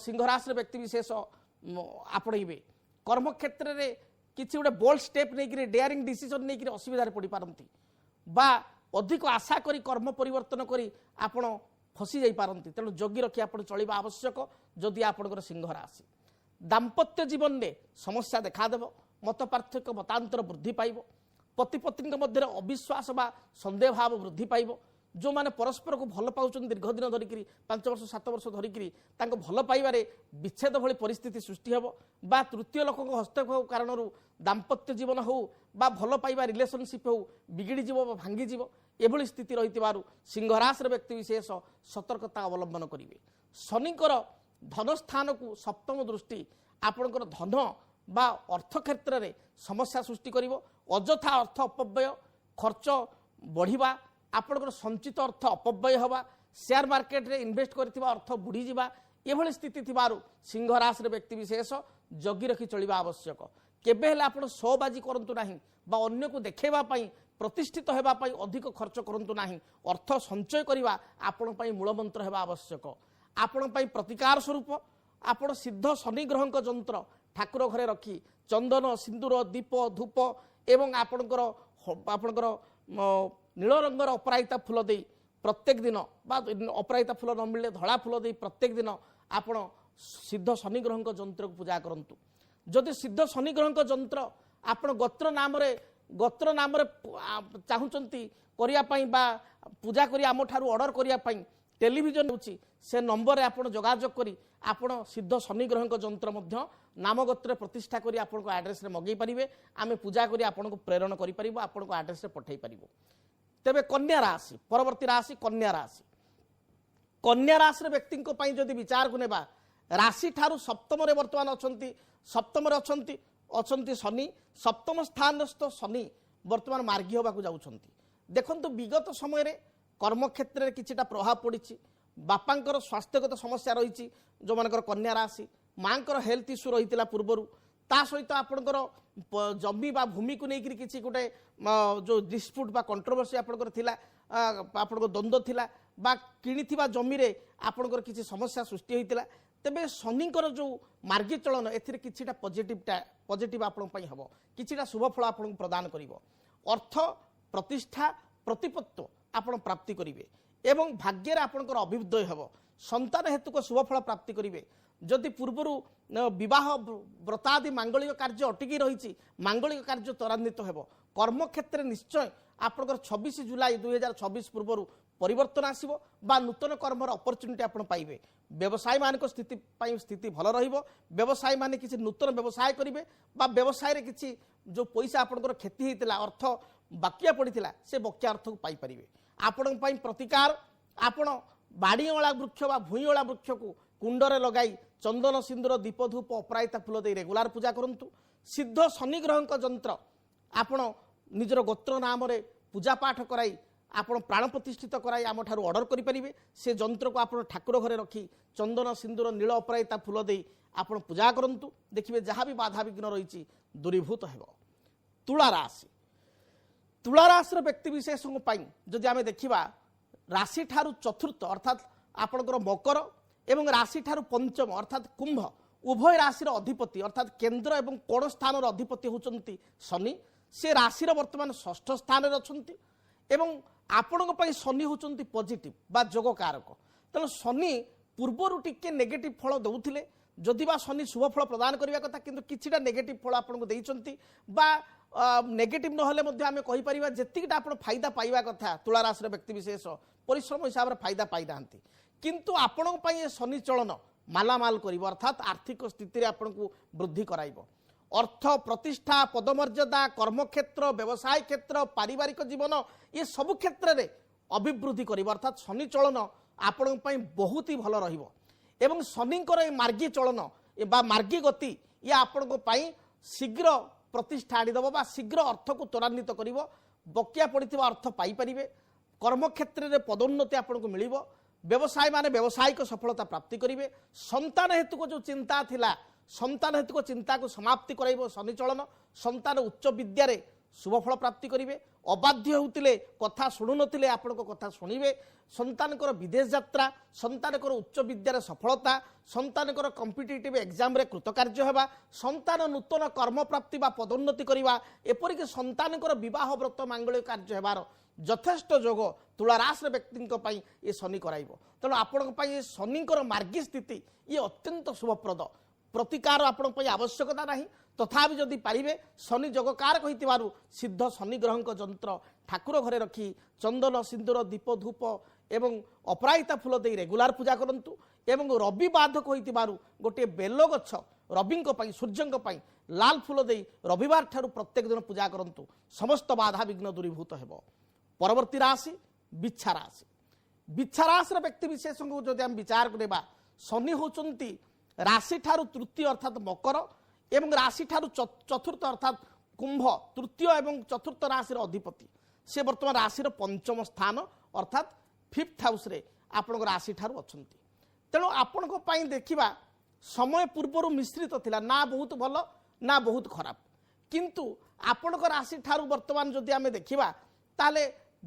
ସିଂହ ରାଶିର ବ୍ୟକ୍ତିବିଶେଷ ଆପଣେଇବେ। କର୍ମକ୍ଷେତ୍ରରେ କିଛି ଗୋଟେ ବୋଲ୍ଡ ଷ୍ଟେପ୍ ନେଇକରି, ଡେୟାରିଂ ଡିସିସନ୍ ନେଇକରି ଅସୁବିଧାରେ ପଡ଼ିପାରନ୍ତି ବା ଅଧିକ ଆଶା କରି କର୍ମ ପରିବର୍ତ୍ତନ କରି ଆପଣ ଫସି ଯାଇପାରନ୍ତି। ତେଣୁ ଜଗି ରଖି ଆପଣ ଚଳିବା ଆବଶ୍ୟକ ଯଦି ଆପଣଙ୍କର ସିଂହ ରାଶି। ଦାମ୍ପତ୍ୟ ଜୀବନରେ ସମସ୍ୟା ଦେଖାଦେବ, ମତ ପାର୍ଥକ୍ୟ ମତାନ୍ତର ବୃଦ୍ଧି ପାଇବ, ପତି ପତ୍ନୀଙ୍କ ମଧ୍ୟରେ ଅବିଶ୍ୱାସ ବା ସନ୍ଦେହ ଭାବ ବୃଦ୍ଧି ପାଇବ। ଯେଉଁମାନେ ପରସ୍ପରକୁ ଭଲ ପାଉଛନ୍ତି ଦୀର୍ଘଦିନ ଧରିକିରି, 5 ବର୍ଷ 7 ବର୍ଷ ଧରିକିରି, ତାଙ୍କ ଭଲ ପାଇବାରେ ବିଚ୍ଛେଦ ଭଳି ପରିସ୍ଥିତି ସୃଷ୍ଟି ହେବ ବା ତୃତୀୟ ଲୋକଙ୍କ ହସ୍ତକ୍ଷେପ କାରଣରୁ ଦାମ୍ପତ୍ୟ ଜୀବନ ହେଉ ବା ଭଲ ପାଇବା ରିଲେସନସିପ୍ ହେଉ ବିଗିଡ଼ିଯିବ ବା ଭାଙ୍ଗିଯିବ। ଏଭଳି ସ୍ଥିତି ରହିଥିବାରୁ ସିଂହରାଶିର ବ୍ୟକ୍ତିବିଶେଷ ସତର୍କତା ଅବଲମ୍ବନ କରିବେ। ଶନିଙ୍କର ଧନସ୍ଥାନକୁ ସପ୍ତମ ଦୃଷ୍ଟି ଆପଣଙ୍କର ଧନ ବା ଅର୍ଥ କ୍ଷେତ୍ରରେ ସମସ୍ୟା ସୃଷ୍ଟି କରିବ। ଅଯଥା ଅର୍ଥ ଅପବ୍ୟୟ, ଖର୍ଚ୍ଚ ବଢ଼ିବା, ଆପଣଙ୍କର ସଞ୍ଚିତ ଅର୍ଥ ଅପବ୍ୟୟ ହେବା, ସେୟାର ମାର୍କେଟରେ ଇନଭେଷ୍ଟ କରିଥିବା ଅର୍ଥ ବୁଡ଼ିଯିବା, ଏଭଳି ସ୍ଥିତି ଥିବାରୁ ସିଂହ ରାଶିର ବ୍ୟକ୍ତିବିଶେଷ ଜଗି ରଖି ଚଳିବା ଆବଶ୍ୟକ। କେବେ ହେଲେ ଆପଣ ସୋବାଜି କରନ୍ତୁ ନାହିଁ ବା ଅନ୍ୟକୁ ଦେଖାଇବା ପାଇଁ, ପ୍ରତିଷ୍ଠିତ ହେବା ପାଇଁ ଅଧିକ ଖର୍ଚ୍ଚ କରନ୍ତୁ ନାହିଁ। ଅର୍ଥ ସଞ୍ଚୟ କରିବା ଆପଣଙ୍କ ପାଇଁ ମୂଳମନ୍ତ୍ର ହେବା ଆବଶ୍ୟକ। ଆପଣଙ୍କ ପାଇଁ ପ୍ରତିକାର ସ୍ୱରୂପ ଆପଣ ସିଦ୍ଧ ଶନିଗ୍ରହଙ୍କ ଯନ୍ତ୍ର ଠାକୁର ଘରେ ରଖି ଚନ୍ଦନ, ସିନ୍ଦୁର, ଦୀପ, ଧୂପ ଏବଂ ଆପଣଙ୍କର ନୀଳ ରଙ୍ଗର ଅପରାଜିତା ଫୁଲ ଦେଇ ପ୍ରତ୍ୟେକ ଦିନ, ବା ଅପରାଜିତା ଫୁଲ ନ ମିଳିଲେ ଧଳା ଫୁଲ ଦେଇ ପ୍ରତ୍ୟେକ ଦିନ ଆପଣ ସିଦ୍ଧ ଶନିଗ୍ରହଙ୍କ ଯନ୍ତ୍ରକୁ ପୂଜା କରନ୍ତୁ। ଯଦି ସିଦ୍ଧ ଶନିଗ୍ରହଙ୍କ ଯନ୍ତ୍ର ଆପଣ ଗୋତ୍ର ନାମରେ ଚାହୁଁଛନ୍ତି କରିବା ପାଇଁ ବା ପୂଜା କରି ଆମଠାରୁ ଅର୍ଡ଼ର କରିବା ପାଇଁ, ଟେଲିଭିଜନ ହେଉଛି ସେ ନମ୍ବରରେ ଆପଣ ଯୋଗାଯୋଗ କରି ଆପଣ ସିଦ୍ଧ ଶନିଗ୍ରହଙ୍କ ଯନ୍ତ୍ର ମଧ୍ୟ ନାମଗୋତ୍ରରେ ପ୍ରତିଷ୍ଠା କରି ଆପଣଙ୍କ ଆଡ୍ରେସରେ ମଗାଇ ପାରିବେ। ଆମେ ପୂଜା କରି ଆପଣଙ୍କୁ ପ୍ରେରଣ କରିପାରିବୁ, ଆପଣଙ୍କ ଆଡ୍ରେସରେ ପଠାଇ ପାରିବୁ। ତେବେ କନ୍ୟା ରାଶି, ପରବର୍ତ୍ତୀ ରାଶି କନ୍ୟା ରାଶି। କନ୍ୟା ରାଶିର ବ୍ୟକ୍ତିଙ୍କ ପାଇଁ ଯଦି ବିଚାରକୁ ନେବା, ରାଶିଠାରୁ ସପ୍ତମରେ ବର୍ତ୍ତମାନ ଅଛନ୍ତି, ସପ୍ତମରେ ଅଛନ୍ତି ଶନି। ସପ୍ତମ ସ୍ଥାନସ୍ଥ ଶନି ବର୍ତ୍ତମାନ ମାର୍ଗୀ ହେବାକୁ ଯାଉଛନ୍ତି। ଦେଖନ୍ତୁ, ବିଗତ ସମୟରେ କର୍ମକ୍ଷେତ୍ରରେ କିଛିଟା ପ୍ରଭାବ ପଡ଼ିଛି, ବାପାଙ୍କର ସ୍ୱାସ୍ଥ୍ୟଗତ ସମସ୍ୟା ରହିଛି ଯେଉଁମାନଙ୍କର କନ୍ୟା ରାଶି, ମାଙ୍କର ହେଲ୍ଥ ଇସ୍ୟୁ ରହିଥିଲା ପୂର୍ବରୁ, ତା ସହିତ ଆପଣଙ୍କର ଜମି ବା ଭୂମିକୁ ନେଇକରି କିଛି ଗୋଟେ ଯେଉଁ ଡିସ୍ପ୍ୟୁଟ୍ ବା କଣ୍ଟ୍ରୋଭର୍ସି ଆପଣଙ୍କର ଥିଲା, ଆପଣଙ୍କ ଦ୍ୱନ୍ଦ୍ୱ ଥିଲା ବା କିଣିଥିବା ଜମିରେ ଆପଣଙ୍କର କିଛି ସମସ୍ୟା ସୃଷ୍ଟି ହୋଇଥିଲା। ତେବେ ଶନିଙ୍କର ଯେଉଁ ମାର୍ଗୀ ଚଳନ, ଏଥିରେ କିଛିଟା ପଜିଟିଭ୍ ଆପଣଙ୍କ ପାଇଁ ହେବ, କିଛିଟା ଶୁଭଫଳ ଆପଣଙ୍କୁ ପ୍ରଦାନ କରିବ। ଅର୍ଥ, ପ୍ରତିଷ୍ଠା, ପ୍ରତିପତ୍ତ ଆପଣ ପ୍ରାପ୍ତି କରିବେ ଏବଂ ଭାଗ୍ୟରେ ଆପଣଙ୍କର ଅଭ୍ୟୁଦୟ ହେବ। ସନ୍ତାନ ହେତୁକ ଶୁଭଫଳ ପ୍ରାପ୍ତି କରିବେ। ଯଦି ପୂର୍ବରୁ ବିବାହ ବ୍ରତାଦି ମାଙ୍ଗଳିକ କାର୍ଯ୍ୟ ଅଟକି ରହିଛି, ମାଙ୍ଗଳିକ କାର୍ଯ୍ୟ ତ୍ୱରାନ୍ୱିତ ହେବ। କର୍ମକ୍ଷେତ୍ରରେ ନିଶ୍ଚୟ ଆପଣଙ୍କର 26 ଜୁଲାଇ 2026 ପୂର୍ବରୁ ପରିବର୍ତ୍ତନ ଆସିବ ବା ନୂତନ କର୍ମର ଅପରଚ୍ୟୁନିଟି ଆପଣ ପାଇବେ। ବ୍ୟବସାୟୀମାନଙ୍କ ସ୍ଥିତି ପାଇଁ ସ୍ଥିତି ଭଲ ରହିବ। ବ୍ୟବସାୟୀମାନେ କିଛି ନୂତନ ବ୍ୟବସାୟ କରିବେ ବା ବ୍ୟବସାୟରେ କିଛି ଯେଉଁ ପଇସା ଆପଣଙ୍କର କ୍ଷତି ହେଇଥିଲା, ଅର୍ଥ ବାକିଆ ପଡ଼ିଥିଲା, ସେ ବକିଆ ଅର୍ଥକୁ ପାଇପାରିବେ। ଆପଣଙ୍କ ପାଇଁ ପ୍ରତିକାର, ଆପଣ ବାଡ଼ିଅଁଳା ବୃକ୍ଷ ବା ଭୂଇଁଅଁଳା ବୃକ୍ଷକୁ କୁଣ୍ଡରେ ଲଗାଇ ଚନ୍ଦନ, ସିନ୍ଦୁର, ଦୀପ, ଧୂପ, ଅପରାଜିତା ଫୁଲ ଦେଇ ରେଗୁଲାର ପୂଜା କରନ୍ତୁ। ସିଦ୍ଧ ଶନିଗ୍ରହଙ୍କ ଯନ୍ତ୍ର ଆପଣ ନିଜର ଗୋତ୍ର ନାମରେ ପୂଜା ପାଠ କରାଇ ଆପଣ ପ୍ରାଣ ପ୍ରତିଷ୍ଠିତ କରାଇ ଆମଠାରୁ ଅର୍ଡ଼ର କରିପାରିବେ। ସେ ଯନ୍ତ୍ରକୁ ଆପଣ ଠାକୁର ଘରେ ରଖି ଚନ୍ଦନ, ସିନ୍ଦୁର, ନୀଳ ଅପରାଜିତା ଫୁଲ ଦେଇ ଆପଣ ପୂଜା କରନ୍ତୁ। ଦେଖିବେ ଯାହା ବି ବାଧାବିଘ୍ନ ରହିଛି ଦୂରୀଭୂତ ହେବ। ତୁଳା ରାଶି, ତୁଳା ରାଶିର ବ୍ୟକ୍ତିବିଶେଷଙ୍କ ପାଇଁ ଯଦି ଆମେ ଦେଖିବା, ରାଶିଠାରୁ ଚତୁର୍ଥ ଅର୍ଥାତ୍ ଆପଣଙ୍କର ମକର ଏବଂ ରାଶିଠାରୁ ପଞ୍ଚମ ଅର୍ଥାତ୍ କୁମ୍ଭ, ଉଭୟ ରାଶିର ଅଧିପତି ଅର୍ଥାତ୍ କେନ୍ଦ୍ର ଏବଂ କୋଣ ସ୍ଥାନର ଅଧିପତି ହେଉଛନ୍ତି ଶନି। ସେ ରାଶିର ବର୍ତ୍ତମାନ ଷଷ୍ଠ ସ୍ଥାନରେ ଅଛନ୍ତି ଏବଂ ଆପଣଙ୍କ ପାଇଁ ଶନି ହେଉଛନ୍ତି ପଜିଟିଭ୍ ବା ଯୋଗକାରକ। ତେଣୁ ଶନି ପୂର୍ବରୁ ଟିକେ ନେଗେଟିଭ୍ ଫଳ ଦେଉଥିଲେ, ଯଦି ବା ଶନି ଶୁଭ ଫଳ ପ୍ରଦାନ କରିବା କଥା, କିନ୍ତୁ କିଛିଟା ନେଗେଟିଭ୍ ଫଳ ଆପଣଙ୍କୁ ଦେଇଛନ୍ତି ବା ନେଗେଟିଭ୍ ନହେଲେ ମଧ୍ୟ ଆମେ କହିପାରିବା ଯେତିକିଟା ଆପଣ ଫାଇଦା ପାଇବା କଥା ତୁଳା ରାଶିର ବ୍ୟକ୍ତିବିଶେଷ ପରିଶ୍ରମ ହିସାବରେ ଫାଇଦା ପାଇନାହାନ୍ତି। କିନ୍ତୁ ଆପଣଙ୍କ ପାଇଁ ଏ ଶନି ଚଳନ ମାଲାମାଲ କରିବ, ଅର୍ଥାତ୍ ଆର୍ଥିକ ସ୍ଥିତିରେ ଆପଣଙ୍କୁ ବୃଦ୍ଧି କରାଇବ। ଅର୍ଥ, ପ୍ରତିଷ୍ଠା, ପଦମର୍ଯ୍ୟାଦା, କର୍ମକ୍ଷେତ୍ର, ବ୍ୟବସାୟ କ୍ଷେତ୍ର, ପାରିବାରିକ ଜୀବନ, ଏ ସବୁ କ୍ଷେତ୍ରରେ ଅଭିବୃଦ୍ଧି କରିବ। ଅର୍ଥାତ୍ ଶନି ଚଳନ ଆପଣଙ୍କ ପାଇଁ ବହୁତ ହି ଭଲ ରହିବ ଏବଂ ଶନିଙ୍କର ଏ ମାର୍ଗୀ ଚଳନ ବା ମାର୍ଗୀ ଗତି ଇଏ ଆପଣଙ୍କ ପାଇଁ ଶୀଘ୍ର ପ୍ରତିଷ୍ଠା ଆଣିଦେବ ବା ଶୀଘ୍ର ଅର୍ଥକୁ ତ୍ୱରାନ୍ୱିତ କରିବ। ବକିଆ ପଡ଼ିଥିବା ଅର୍ଥ ପାଇପାରିବେ। କର୍ମକ୍ଷେତ୍ରରେ ପଦୋନ୍ନତି ଆପଣଙ୍କୁ ମିଳିବ। ବ୍ୟବସାୟୀମାନେ ବ୍ୟବସାୟିକ ସଫଳତା ପ୍ରାପ୍ତି କରିବେ। ସନ୍ତାନ ହେତୁକ ଯେଉଁ ଚିନ୍ତା ଥିଲା, ସନ୍ତାନ ହେତୁକ ଚିନ୍ତାକୁ ସମାପ୍ତି କରାଇବ ଶନି ଚଳନ। ସନ୍ତାନ ଉଚ୍ଚ ବିଦ୍ୟାରେ ଶୁଭଫଳ ପ୍ରାପ୍ତି କରିବେ। ଅବାଧ୍ୟ ହେଉଥିଲେ, କଥା ଶୁଣୁନଥିଲେ, ଆପଣଙ୍କ କଥା ଶୁଣିବେ। ସନ୍ତାନଙ୍କର ବିଦେଶ ଯାତ୍ରା, ସନ୍ତାନଙ୍କର ଉଚ୍ଚ ବିଦ୍ୟାରେ ସଫଳତା, ସନ୍ତାନଙ୍କର କମ୍ପିଟେଟିଭ୍ ଏକ୍ଜାମରେ କୃତକାର୍ଯ୍ୟ ହେବା, ସନ୍ତାନ ନୂତନ କର୍ମପ୍ରାପ୍ତି ବା ପଦୋନ୍ନତି କରିବା, ଏପରିକି ସନ୍ତାନଙ୍କର ବିବାହ ବ୍ରତ ମାଙ୍ଗଳିକ କାର୍ଯ୍ୟ ହେବାର ଯଥେଷ୍ଟ ଯୋଗ ତୁଳା ରାଶିର ବ୍ୟକ୍ତିଙ୍କ ପାଇଁ ଏ ଶନି କରାଇବ। ତେଣୁ ଆପଣଙ୍କ ପାଇଁ ଏ ଶନିଙ୍କର ମାର୍ଗୀ ସ୍ଥିତି ଇଏ ଅତ୍ୟନ୍ତ ଶୁଭପ୍ରଦ। ପ୍ରତିକାର ଆପଣଙ୍କ ପାଇଁ ଆବଶ୍ୟକତା ନାହିଁ। ତଥାପି ଯଦି ପାରିବେ, ଶନି ଯୋଗକାରକ ହୋଇଥିବାରୁ ସିଦ୍ଧ ଶନି ଗ୍ରହଙ୍କ ଯନ୍ତ୍ର ଠାକୁର ଘରେ ରଖି ଚନ୍ଦନ, ସିନ୍ଦୁର, ଦୀପ, ଧୂପ ଏବଂ ଅପରାଜିତା ଫୁଲ ଦେଇ ରେଗୁଲାର ପୂଜା କରନ୍ତୁ। ଏବଂ ରବି ବାଧକ ହୋଇଥିବାରୁ ଗୋଟିଏ ବେଲ ଗଛ ରବିଙ୍କ ପାଇଁ, ସୂର୍ଯ୍ୟଙ୍କ ପାଇଁ ଲାଲ ଫୁଲ ଦେଇ ରବିବାର ଠାରୁ ପ୍ରତ୍ୟେକ ଦିନ ପୂଜା କରନ୍ତୁ। ସମସ୍ତ ବାଧାବିଘ୍ନ ଦୂରୀଭୂତ ହେବ। ପରବର୍ତ୍ତୀ ରାଶି ବିଛା ରାଶି। ବିଛା ରାଶିର ବ୍ୟକ୍ତି ବିଶେଷଙ୍କୁ ଯଦି ଆମେ ବିଚାରକୁ ନେବା, ଶନି ହେଉଛନ୍ତି ରାଶିଠାରୁ ତୃତୀୟ ଅର୍ଥାତ୍ ମକର ଏବଂ ରାଶିଠାରୁ ଚତୁର୍ଥ ଅର୍ଥାତ୍ କୁମ୍ଭ, ତୃତୀୟ ଏବଂ ଚତୁର୍ଥ ରାଶିର ଅଧିପତି। ସେ ବର୍ତ୍ତମାନ ରାଶିର ପଞ୍ଚମ ସ୍ଥାନ ଅର୍ଥାତ୍ ଫିଫ୍ଥ ହାଉସ୍ରେ ଆପଣଙ୍କ ରାଶିଠାରୁ ଅଛନ୍ତି। ତେଣୁ ଆପଣଙ୍କ ପାଇଁ ଦେଖିବା ସମୟ ପୂର୍ବରୁ ମିଶ୍ରିତ ଥିଲା, ନା ବହୁତ ଭଲ ନା ବହୁତ ଖରାପ। କିନ୍ତୁ ଆପଣଙ୍କ ରାଶିଠାରୁ ବର୍ତ୍ତମାନ ଯଦି ଆମେ ଦେଖିବା, ତାହେଲେ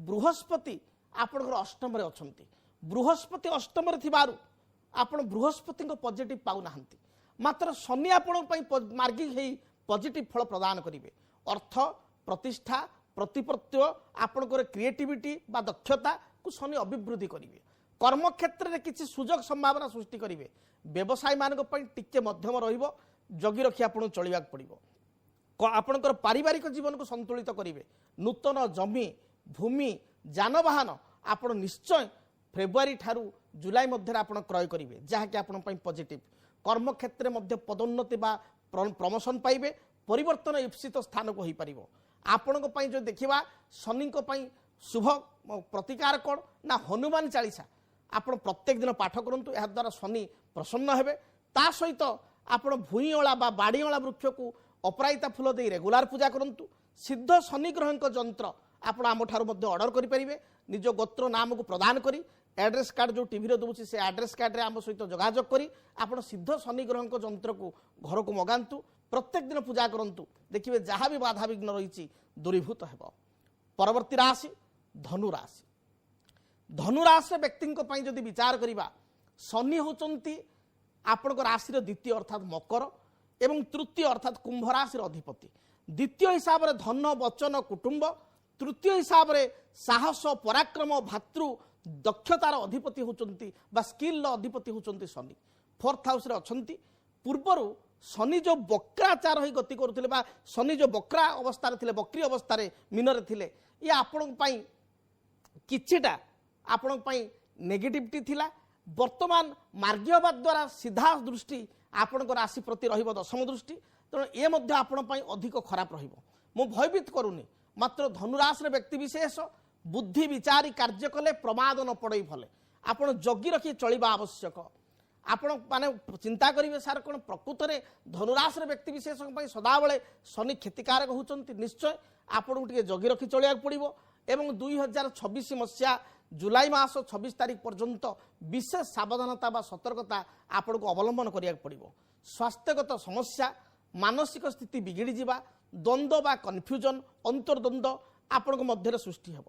ବୃହସ୍ପତି ଆପଣଙ୍କର ଅଷ୍ଟମରେ ଅଛନ୍ତି। ବୃହସ୍ପତି ଅଷ୍ଟମରେ ଥିବାରୁ ଆପଣ ବୃହସ୍ପତିଙ୍କ ପଜିଟିଭ୍ ପାଉନାହାନ୍ତି, ମାତ୍ର ଶନି ଆପଣଙ୍କ ପାଇଁ ମାର୍ଗୀ ହେଇ ପଜିଟିଭ୍ ଫଳ ପ୍ରଦାନ କରିବେ। ଅର୍ଥ, ପ୍ରତିଷ୍ଠା, ପ୍ରତିପତ୍ୟ, ଆପଣଙ୍କର କ୍ରିଏଟିଭିଟି ବା ଦକ୍ଷତାକୁ ଶନି ଅଭିବୃଦ୍ଧି କରିବେ। କର୍ମକ୍ଷେତ୍ରରେ କିଛି ସୁଯୋଗ ସମ୍ଭାବନା ସୃଷ୍ଟି କରିବେ। ବ୍ୟବସାୟୀମାନଙ୍କ ପାଇଁ ଟିକେ ମଧ୍ୟମ ରହିବ, ଜଗି ରଖି ଆପଣଙ୍କୁ ଚଳିବାକୁ ପଡ଼ିବ। ଆପଣଙ୍କର ପାରିବାରିକ ଜୀବନକୁ ସନ୍ତୁଳିତ କରିବେ। ନୂତନ ଜମି, ଭୂମି, ଯାନବାହନ ଆପଣ ନିଶ୍ଚୟ ଫେବୃଆରୀ ଠାରୁ ଜୁଲାଇ ମଧ୍ୟରେ ଆପଣ କ୍ରୟ କରିବେ, ଯାହାକି ଆପଣଙ୍କ ପାଇଁ ପଜିଟିଭ୍। କର୍ମକ୍ଷେତ୍ରରେ ମଧ୍ୟ ପଦୋନ୍ନତି ବା ପ୍ରମୋସନ୍ ପାଇବେ। ପରିବର୍ତ୍ତନ ଇପ୍ସିତ ସ୍ଥାନକୁ ହୋଇପାରିବ। ଆପଣଙ୍କ ପାଇଁ ଯଦି ଦେଖିବା, ଶନିଙ୍କ ପାଇଁ ଶୁଭ ପ୍ରତିକାର କ'ଣ ନା ହନୁମାନ ଚାଳିଶା ଆପଣ ପ୍ରତ୍ୟେକ ଦିନ ପାଠ କରନ୍ତୁ। ଏହାଦ୍ୱାରା ଶନି ପ୍ରସନ୍ନ ହେବେ। ତା ସହିତ ଆପଣ ଭୂଇଁଅଳା ବା ବାଡ଼ିଅଳା ବୃକ୍ଷକୁ ଅପରାଜିତା ଫୁଲ ଦେଇ ରେଗୁଲାର ପୂଜା କରନ୍ତୁ। ସିଦ୍ଧ ଶନି ଗ୍ରହଙ୍କ ଯନ୍ତ୍ର ଆପଣ ଆମଠାରୁ ମଧ୍ୟ ଅର୍ଡ଼ର କରିପାରିବେ। ନିଜ ଗୋତ୍ର ନାମକୁ ପ୍ରଦାନ କରି ଆଡ୍ରେସ୍ କାର୍ଡ଼ ଯେଉଁ ଟିଭିରେ ଦେଉଛି, ସେ ଆଡ୍ରେସ୍ କାର୍ଡ଼ରେ ଆମ ସହିତ ଯୋଗାଯୋଗ କରି ଆପଣ ସିଦ୍ଧ ଶନି ଗ୍ରହଙ୍କ ଯନ୍ତ୍ରକୁ ଘରକୁ ମଗାନ୍ତୁ। ପ୍ରତ୍ୟେକ ଦିନ ପୂଜା କରନ୍ତୁ, ଦେଖିବେ ଯାହା ବି ବାଧାବିଘ୍ନ ରହିଛି ଦୂରୀଭୂତ ହେବ। ପରବର୍ତ୍ତୀ ରାଶି ଧନୁ ରାଶି। ଧନୁ ରାଶିର ବ୍ୟକ୍ତିଙ୍କ ପାଇଁ ଯଦି ବିଚାର କରିବା, ଶନି ହେଉଛନ୍ତି ଆପଣଙ୍କ ରାଶିର ଦ୍ୱିତୀୟ ଅର୍ଥାତ୍ ମକର ଏବଂ ତୃତୀୟ ଅର୍ଥାତ୍ କୁମ୍ଭ ରାଶିର ଅଧିପତି। ଦ୍ୱିତୀୟ ହିସାବରେ ଧନ, ବଚନ, କୁଟୁମ୍ବ, ତୃତୀୟ ହିସାବରେ ସାହସ, ପରାକ୍ରମ, ଭାତୃ ଦକ୍ଷତାର ଅଧିପତି ହେଉଛନ୍ତି ବା ସ୍କିଲ୍ର ଅଧିପତି ହେଉଛନ୍ତି ଶନି। ଫୋର୍ଥ ହାଉସ୍ରେ ଅଛନ୍ତି। ପୂର୍ବରୁ ଶନି ଯେଉଁ ବକ୍ରାଚାର ହୋଇ ଗତି କରୁଥିଲେ ବା ଶନି ଯେଉଁ ବକ୍ରା ଅବସ୍ଥାରେ ଥିଲେ, ବକ୍ରି ଅବସ୍ଥାରେ ମୀନରେ ଥିଲେ, ଇଏ ଆପଣଙ୍କ ପାଇଁ କିଛିଟା ଆପଣଙ୍କ ପାଇଁ ନେଗେଟିଭିଟି ଥିଲା। ବର୍ତ୍ତମାନ ମାର୍ଗୀୟ ହେବା ଦ୍ୱାରା ସିଧା ଦୃଷ୍ଟି ଆପଣଙ୍କ ରାଶି ପ୍ରତି ରହିବ, ଦଶମ ଦୃଷ୍ଟି। ତେଣୁ ଏ ମଧ୍ୟ ଆପଣଙ୍କ ପାଇଁ ଅଧିକ ଖରାପ ରହିବ। ମୁଁ ଭୟଭୀତ କରୁନି, ମାତ୍ର ଧନୁରାଶିର ବ୍ୟକ୍ତି ବିଶେଷ ବୁଦ୍ଧି ବିଚାରି କାର୍ଯ୍ୟ କଲେ ପ୍ରମାଦ ନ ପଡ଼େଇ ଭଲେ। ଆପଣ ଜଗି ରଖି ଚଳିବା ଆବଶ୍ୟକ। ଆପଣ ମାନେ ଚିନ୍ତା କରିବେ, ସାର୍ କ'ଣ ପ୍ରକୃତରେ ଧନୁରାଶିର ବ୍ୟକ୍ତି ବିଶେଷଙ୍କ ପାଇଁ ସଦାବେଳେ ଶନି କ୍ଷତିକାରକ ହେଉଛନ୍ତି? ନିଶ୍ଚୟ ଆପଣଙ୍କୁ ଟିକେ ଜଗି ରଖି ଚଳିବାକୁ ପଡ଼ିବ। ଏବଂ 2026 ମସିହା ଜୁଲାଇ ମାସ 26 ତାରିଖ ପର୍ଯ୍ୟନ୍ତ ବିଶେଷ ସାବଧାନତା ବା ସତର୍କତା ଆପଣଙ୍କୁ ଅବଲମ୍ବନ କରିବାକୁ ପଡ଼ିବ। ସ୍ୱାସ୍ଥ୍ୟଗତ ସମସ୍ୟା, ମାନସିକ ସ୍ଥିତି ବିଗିଡ଼ିଯିବା, ଦ୍ୱନ୍ଦ୍ୱ ବା କନଫ୍ୟୁଜନ୍, ଅନ୍ତର୍ଦ୍ୱନ୍ଦ୍ୱ ଆପଣଙ୍କ ମଧ୍ୟରେ ସୃଷ୍ଟି ହେବ।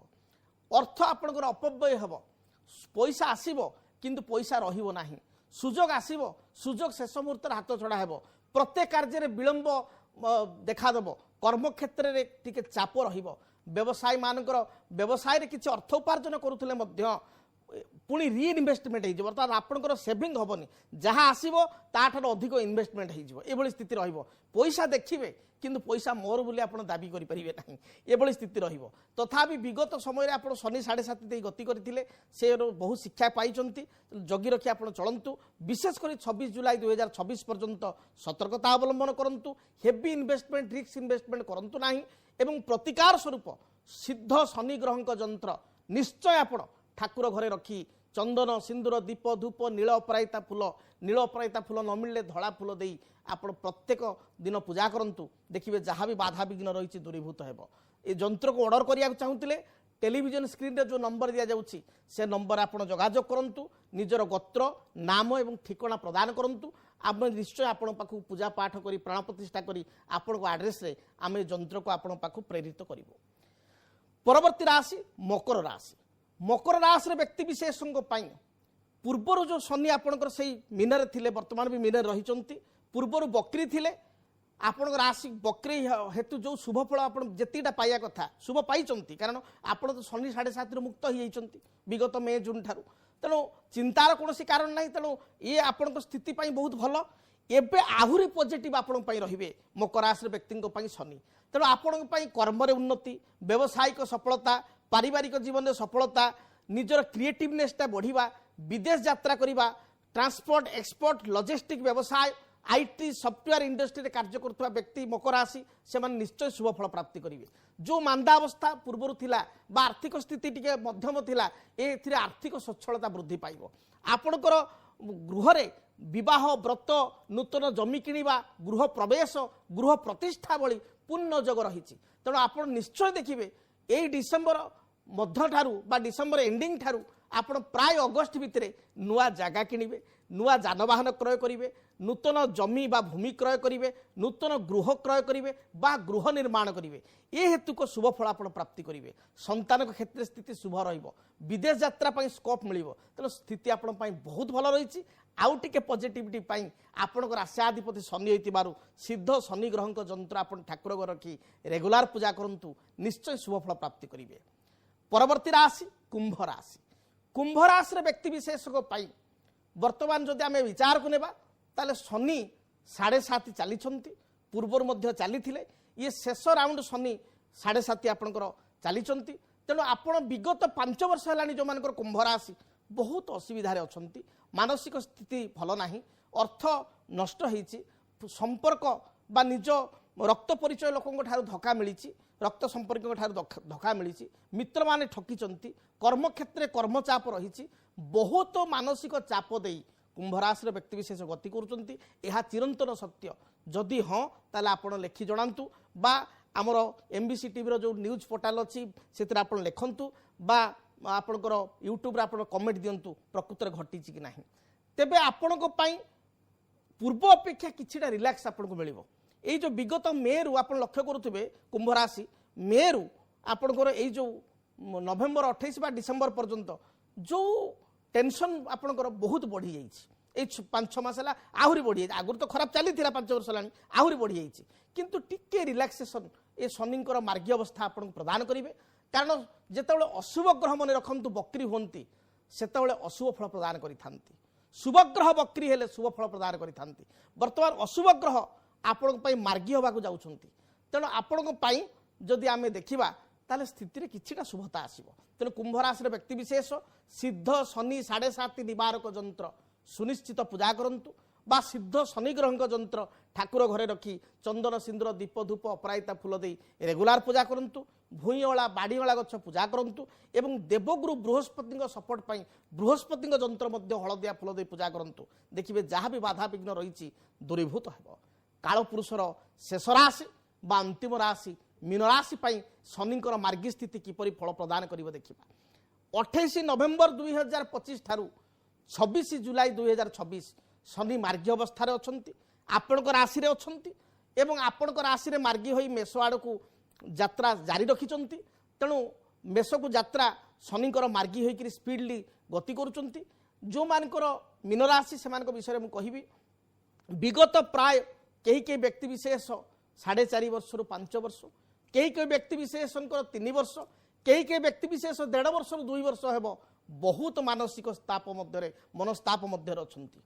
ଅର୍ଥ ଆପଣଙ୍କର ଅପବ୍ୟୟ ହେବ। ପଇସା ଆସିବ କିନ୍ତୁ ପଇସା ରହିବ ନାହିଁ। ସୁଯୋଗ ଆସିବ, ସୁଯୋଗ ଶେଷ ମୁହୂର୍ତ୍ତରେ ହାତ ଛଡ଼ା ହେବ। ପ୍ରତ୍ୟେକ କାର୍ଯ୍ୟରେ ବିଳମ୍ବ ଦେଖାଦେବ। କର୍ମକ୍ଷେତ୍ରରେ ଟିକେ ଚାପ ରହିବ। ବ୍ୟବସାୟୀମାନଙ୍କର ବ୍ୟବସାୟରେ କିଛି ଅର୍ଥ ଉପାର୍ଜନ କରୁଥିଲେ ମଧ୍ୟ ପୁଣି ରିଇନଭେଷ୍ଟମେଣ୍ଟ ହେଇଯିବ, ଅର୍ଥାତ୍ ଆପଣଙ୍କର ସେଭିଂ ହେବନି, ଯାହା ଆସିବ ତାଠାରୁ ଅଧିକ ଇନଭେଷ୍ଟମେଣ୍ଟ ହେଇଯିବ। ଏଭଳି ସ୍ଥିତି ରହିବ। ପଇସା ଦେଖିବେ କିନ୍ତୁ ପଇସା ମୋର ବୋଲି ଆପଣ ଦାବି କରିପାରିବେ ନାହିଁ, ଏଭଳି ସ୍ଥିତି ରହିବ। ତଥାପି ବିଗତ ସମୟରେ ଆପଣ ଶନି 7.5 ଦେଇ ଗତି କରିଥିଲେ, ସେ ବହୁ ଶିକ୍ଷା ପାଇଛନ୍ତି। ଜଗି ରଖି ଆପଣ ଚଳନ୍ତୁ। ବିଶେଷ କରି 26 ଜୁଲାଇ 2026 ପର୍ଯ୍ୟନ୍ତ ସତର୍କତା ଅବଲମ୍ବନ କରନ୍ତୁ। ହେଭି ଇନଭେଷ୍ଟମେଣ୍ଟ, ରିସ୍କ ଇନଭେଷ୍ଟମେଣ୍ଟ କରନ୍ତୁ ନାହିଁ। ଏବଂ ପ୍ରତିକାର ସ୍ୱରୂପ ସିଦ୍ଧ ଶନି ଗ୍ରହଙ୍କ ଯନ୍ତ୍ର ନିଶ୍ଚୟ ଆପଣ ଠାକୁର ଘରେ ରଖି ଚନ୍ଦନ, ସିନ୍ଦୁର, ଦୀପ, ଧୂପ, ନୀଳ ଅପରାଜିତା ଫୁଲ, ନୀଳ ଅପରାଜିତା ଫୁଲ ନ ମିଳିଲେ ଧଳା ଫୁଲ ଦେଇ ଆପଣ ପ୍ରତ୍ୟେକ ଦିନ ପୂଜା କରନ୍ତୁ। ଦେଖିବେ ଯାହା ବି ବାଧାବିଘ୍ନ ରହିଛି ଦୂରୀଭୂତ ହେବ। ଏ ଯନ୍ତ୍ରକୁ ଅର୍ଡ଼ର କରିବାକୁ ଚାହୁଁଥିଲେ ଟେଲିଭିଜନ ସ୍କ୍ରିନ୍ରେ ଯେଉଁ ନମ୍ବର ଦିଆଯାଉଛି ସେ ନମ୍ବର ଆପଣ ଯୋଗାଯୋଗ କରନ୍ତୁ। ନିଜର ଗୋତ୍ର, ନାମ ଏବଂ ଠିକଣା ପ୍ରଦାନ କରନ୍ତୁ। ଆମେ ନିଶ୍ଚୟ ଆପଣଙ୍କ ପାଖକୁ ପୂଜା ପାଠ କରି ପ୍ରାଣ ପ୍ରତିଷ୍ଠା କରି ଆପଣଙ୍କ ଆଡ୍ରେସ୍ରେ ଆମେ ଯନ୍ତ୍ରକୁ ଆପଣଙ୍କ ପାଖକୁ ପ୍ରେରିତ କରିବୁ। ପରବର୍ତ୍ତୀ ରାଶି ମକର ରାଶି। ମକର ରାଶିର ବ୍ୟକ୍ତି ବିଶେଷଙ୍କ ପାଇଁ ପୂର୍ବରୁ ଯେଉଁ ଶନି ଆପଣଙ୍କର ସେଇ ମୀନରେ ଥିଲେ, ବର୍ତ୍ତମାନ ବି ମୀନରେ ରହିଛନ୍ତି, ପୂର୍ବରୁ ବକ୍ରି ଥିଲେ, ଆପଣଙ୍କ ରାଶି ବକ୍ରି ହେତୁ ଯେଉଁ ଶୁଭ ଫଳ ଆପଣ ଯେତିକିଟା ପାଇବା କଥା ଶୁଭ ପାଇଛନ୍ତି, କାରଣ ଆପଣ ତ ଶନି 7.5ରୁ ମୁକ୍ତ ହେଇଯାଇଛନ୍ତି ବିଗତ ମେ ଜୁନ୍ ଠାରୁ, ତେଣୁ ଚିନ୍ତାର କୌଣସି କାରଣ ନାହିଁ। ତେଣୁ ଇଏ ଆପଣଙ୍କ ସ୍ଥିତି ପାଇଁ ବହୁତ ଭଲ। ଏବେ ଆହୁରି ପଜିଟିଭ୍ ଆପଣଙ୍କ ପାଇଁ ରହିବେ ମକର ରାଶିର ବ୍ୟକ୍ତିଙ୍କ ପାଇଁ ଶନି। ତେଣୁ ଆପଣଙ୍କ ପାଇଁ କର୍ମରେ ଉନ୍ନତି, ବ୍ୟବସାୟିକ ସଫଳତା, ପାରିବାରିକ ଜୀବନରେ ସଫଳତା, ନିଜର କ୍ରିଏଟିଭନେସଟା ବଢ଼ିବା, ବିଦେଶ ଯାତ୍ରା କରିବା, ଟ୍ରାନ୍ସପୋର୍ଟ, ଏକ୍ସପୋର୍ଟ, ଲଜିଷ୍ଟିକ୍ ବ୍ୟବସାୟ, IT, software ଇଣ୍ଡଷ୍ଟ୍ରିରେ କାର୍ଯ୍ୟ କରୁଥିବା ବ୍ୟକ୍ତି ମକର ରାଶି ସେମାନେ ନିଶ୍ଚୟ ଶୁଭ ଫଳ ପ୍ରାପ୍ତି କରିବେ। ଯେଉଁ ମାନ୍ଦା ଅବସ୍ଥା ପୂର୍ବରୁ ଥିଲା ବା ଆର୍ଥିକ ସ୍ଥିତି ଟିକେ ମଧ୍ୟମ ଥିଲା, ଏଥିରେ ଆର୍ଥିକ ସଚ୍ଛଳତା ବୃଦ୍ଧି ପାଇବ। ଆପଣଙ୍କର ଗୃହରେ ବିବାହ, ବ୍ରତ, ନୂତନ ଜମି କିଣିବା, ଗୃହ ପ୍ରବେଶ, ଗୃହ ପ୍ରତିଷ୍ଠା ଭଳି ପୂର୍ଣ୍ଣ ଯୋଗ ରହିଛି। ତେଣୁ ଆପଣ ନିଶ୍ଚୟ ଦେଖିବେ ଏଇ ଡିସେମ୍ବର ମଧ୍ୟଠାରୁ ବା ଡିସେମ୍ବର ଏଣ୍ଡିଂ ଠାରୁ ଆପଣ ପ୍ରାୟ ଅଗଷ୍ଟ ଭିତରେ ନୂଆ ଜାଗା କିଣିବେ, ନୂଆ ଯାନବାହନ କ୍ରୟ କରିବେ, ନୂତନ ଜମି ବା ଭୂମି କ୍ରୟ କରିବେ, ନୂତନ ଗୃହ କ୍ରୟ କରିବେ ବା ଗୃହ ନିର୍ମାଣ କରିବେ। ଏ ହେତୁକ ଶୁଭ ଫଳ ଆପଣ ପ୍ରାପ୍ତି କରିବେ। ସନ୍ତାନଙ୍କ କ୍ଷେତ୍ରରେ ସ୍ଥିତି ଶୁଭ ରହିବ, ବିଦେଶ ଯାତ୍ରା ପାଇଁ ସ୍କୋପ୍ ମିଳିବ। ତେଣୁ ସ୍ଥିତି ଆପଣଙ୍କ ପାଇଁ ବହୁତ ଭଲ ରହିଛି। ଆଉ ଟିକେ ପଜିଟିଭିଟି ପାଇଁ ଆପଣଙ୍କ ରାଶ୍ୟାଧିପତି ଶନି ହୋଇଥିବାରୁ ସିଦ୍ଧ ଶନି ଗ୍ରହଙ୍କ ଯନ୍ତ୍ର ଆପଣ ଠାକୁର ଘରେ ରଖି ରେଗୁଲାର ପୂଜା କରନ୍ତୁ, ନିଶ୍ଚୟ ଶୁଭ ଫଳ ପ୍ରାପ୍ତି କରିବେ। ପରବର୍ତ୍ତୀ ରାଶି କୁମ୍ଭ ରାଶି। କୁମ୍ଭ ରାଶିର ବ୍ୟକ୍ତି ବିଶେଷଙ୍କ ପାଇଁ ବର୍ତ୍ତମାନ ଯଦି ଆମେ ବିଚାରକୁ ନେବା ତାହେଲେ ଶନି 7.5 ଚାଲିଛନ୍ତି, ପୂର୍ବରୁ ମଧ୍ୟ ଚାଲିଥିଲେ, ଇଏ ଶେଷ ରାଉଣ୍ଡ ଶନି 7.5 ଆପଣଙ୍କର ଚାଲିଛନ୍ତି। ତେଣୁ ଆପଣ ବିଗତ 5 ବର୍ଷ ହେଲାଣି ଯେଉଁମାନଙ୍କର କୁମ୍ଭ ରାଶି ବହୁତ ଅସୁବିଧାରେ ଅଛନ୍ତି, ମାନସିକ ସ୍ଥିତି ଭଲ ନାହିଁ, ଅର୍ଥ ନଷ୍ଟ ହେଇଛି, ସମ୍ପର୍କ ବା ନିଜ ରକ୍ତ ପରିଚୟ ଲୋକଙ୍କ ଠାରୁ ଧୋକା ମିଳିଛି, ରକ୍ତ ସମ୍ପର୍କୀୟଙ୍କ ଠାରୁ ଧୋକା ମିଳିଛି, ମିତ୍ରମାନେ ଠକିଛନ୍ତି, କର୍ମକ୍ଷେତ୍ରରେ କର୍ମଚାପ ରହିଛି, ବହୁତ ମାନସିକ ଚାପ ଦେଇ କୁମ୍ଭ ରାଶିର ବ୍ୟକ୍ତିବିଶେଷ ଗତି କରୁଛନ୍ତି। ଏହା ଚିରନ୍ତନ ସତ୍ୟ। ଯଦି ହଁ ତାହେଲେ ଆପଣ ଲେଖି ଜଣାନ୍ତୁ ବା ଆମର ଏମ୍ ବି ସି ଟିଭିର ଯେଉଁ ନ୍ୟୁଜ୍ ପୋର୍ଟାଲ ଅଛି ସେଥିରେ ଆପଣ ଲେଖନ୍ତୁ ବା ଆପଣଙ୍କର ୟୁଟ୍ୟୁବରେ ଆପଣ କମେଣ୍ଟ ଦିଅନ୍ତୁ ପ୍ରକୃତରେ ଘଟିଛି କି ନାହିଁ। ତେବେ ଆପଣଙ୍କ ପାଇଁ ପୂର୍ବ ଅପେକ୍ଷା କିଛିଟା ରିଲାକ୍ସ ଆପଣଙ୍କୁ ମିଳିବ। ଏଇ ଯେଉଁ ବିଗତ ମେରୁ ଆପଣ ଲକ୍ଷ୍ୟ କରୁଥିବେ କୁମ୍ଭ ରାଶି ମେରୁ ଆପଣଙ୍କର ଏଇ ଯେଉଁ ନଭେମ୍ବର 28 ବା ଡିସେମ୍ବର ପର୍ଯ୍ୟନ୍ତ ଯେଉଁ ଟେନସନ୍ ଆପଣଙ୍କର ବହୁତ ବଢ଼ିଯାଇଛି, ଏଇ 5-6 ମାସ ହେଲା ଆହୁରି ବଢ଼ିଯାଇଛି। ଆଗରୁ ତ ଖରାପ ଚାଲିଥିଲା 5 ବର୍ଷ ହେଲାଣି, ଆହୁରି ବଢ଼ିଯାଇଛି। କିନ୍ତୁ ଟିକେ ରିଲାକ୍ସେସନ୍ ଏ ଶନିଙ୍କର ମାର୍ଗୀୟ ଅବସ୍ଥା ଆପଣଙ୍କୁ ପ୍ରଦାନ କରିବେ। କାରଣ ଯେତେବେଳେ ଅଶୁଭ ଗ୍ରହ ମନେ ରଖନ୍ତୁ ବକ୍ରି ହୁଅନ୍ତି ସେତେବେଳେ ଅଶୁଭ ଫଳ ପ୍ରଦାନ କରିଥାନ୍ତି, ଶୁଭ ଗ୍ରହ ବକ୍ରି ହେଲେ ଶୁଭ ଫଳ ପ୍ରଦାନ କରିଥାନ୍ତି। ବର୍ତ୍ତମାନ ଅଶୁଭ ଗ୍ରହ ଆପଣଙ୍କ ପାଇଁ ମାର୍ଗୀ ହେବାକୁ ଯାଉଛନ୍ତି। ତେଣୁ ଆପଣଙ୍କ ପାଇଁ ଯଦି ଆମେ ଦେଖିବା ତାହେଲେ ସ୍ଥିତିରେ କିଛିଟା ଶୁଭତା ଆସିବ। ତେଣୁ କୁମ୍ଭ ରାଶିର ବ୍ୟକ୍ତିବିଶେଷ ସିଦ୍ଧ ଶନି 7.5 ନିବାରକ ଯନ୍ତ୍ର ସୁନିଶ୍ଚିତ ପୂଜା କରନ୍ତୁ ବା ସିଦ୍ଧ ଶନି ଗ୍ରହଙ୍କ ଯନ୍ତ୍ର ଠାକୁର ଘରେ ରଖି ଚନ୍ଦନ ସିନ୍ଦୁର ଦୀପ ଧୂପ ଅପରାଜିତା ଫୁଲ ଦେଇ ରେଗୁଲାର ପୂଜା କରନ୍ତୁ, ଭୂଇଁଅଳା ବାଡ଼ିଅଳା ଗଛ ପୂଜା କରନ୍ତୁ ଏବଂ ଦେବଗୁରୁ ବୃହସ୍ପତିଙ୍କ ସପୋର୍ଟ ପାଇଁ ବୃହସ୍ପତିଙ୍କ ଯନ୍ତ୍ର ମଧ୍ୟ ହଳଦିଆ ଫୁଲ ଦେଇ ପୂଜା କରନ୍ତୁ। ଦେଖିବେ ଯାହା ବି ବାଧାବିଘ୍ନ ରହିଛି ଦୂରୀଭୂତ ହେବ। କାଳପୁରୁଷର ଶେଷ ରାଶି ବା ଅନ୍ତିମ ରାଶି ମୀନ ରାଶି ପାଇଁ ଶନିଙ୍କର ମାର୍ଗୀ ସ୍ଥିତି କିପରି ଫଳ ପ୍ରଦାନ କରିବ ଦେଖିବା। 28 ନଭେମ୍ବର 2025 ଠାରୁ 26 ଜୁଲାଇ 2026 ଶନି ମାର୍ଗୀ ଅବସ୍ଥାରେ ଅଛନ୍ତି, ଆପଣଙ୍କ ରାଶିରେ ଅଛନ୍ତି ଏବଂ ଆପଣଙ୍କ ରାଶିରେ ମାର୍ଗୀ ହୋଇ ମେଷ ଆଡ଼କୁ ଯାତ୍ରା ଜାରି ରଖିଛନ୍ତି। ତେଣୁ ମେଷକୁ ଯାତ୍ରା ଶନିଙ୍କର ମାର୍ଗୀ ହୋଇକରି ସ୍ପିଡ଼ଲି ଗତି କରୁଛନ୍ତି। ଯେଉଁମାନଙ୍କର ମୀନ ରାଶି ସେମାନଙ୍କ ବିଷୟରେ ମୁଁ କହିବି, ବିଗତ ପ୍ରାୟ କେହି କେହି ବ୍ୟକ୍ତିବିଶେଷ 4.5 ବର୍ଷରୁ 5 ବର୍ଷ, କେହି କେହି ବ୍ୟକ୍ତିବିଶେଷଙ୍କର 3 ବର୍ଷ, କେହି କେହି ବ୍ୟକ୍ତିବିଶେଷ 1.5 ବର୍ଷରୁ 2 ବର୍ଷ ହେବ ବହୁତ ମାନସିକ ସ୍ତାପ ମଧ୍ୟରେ ମନସ୍ତାପ ମଧ୍ୟରେ ଅଛନ୍ତି।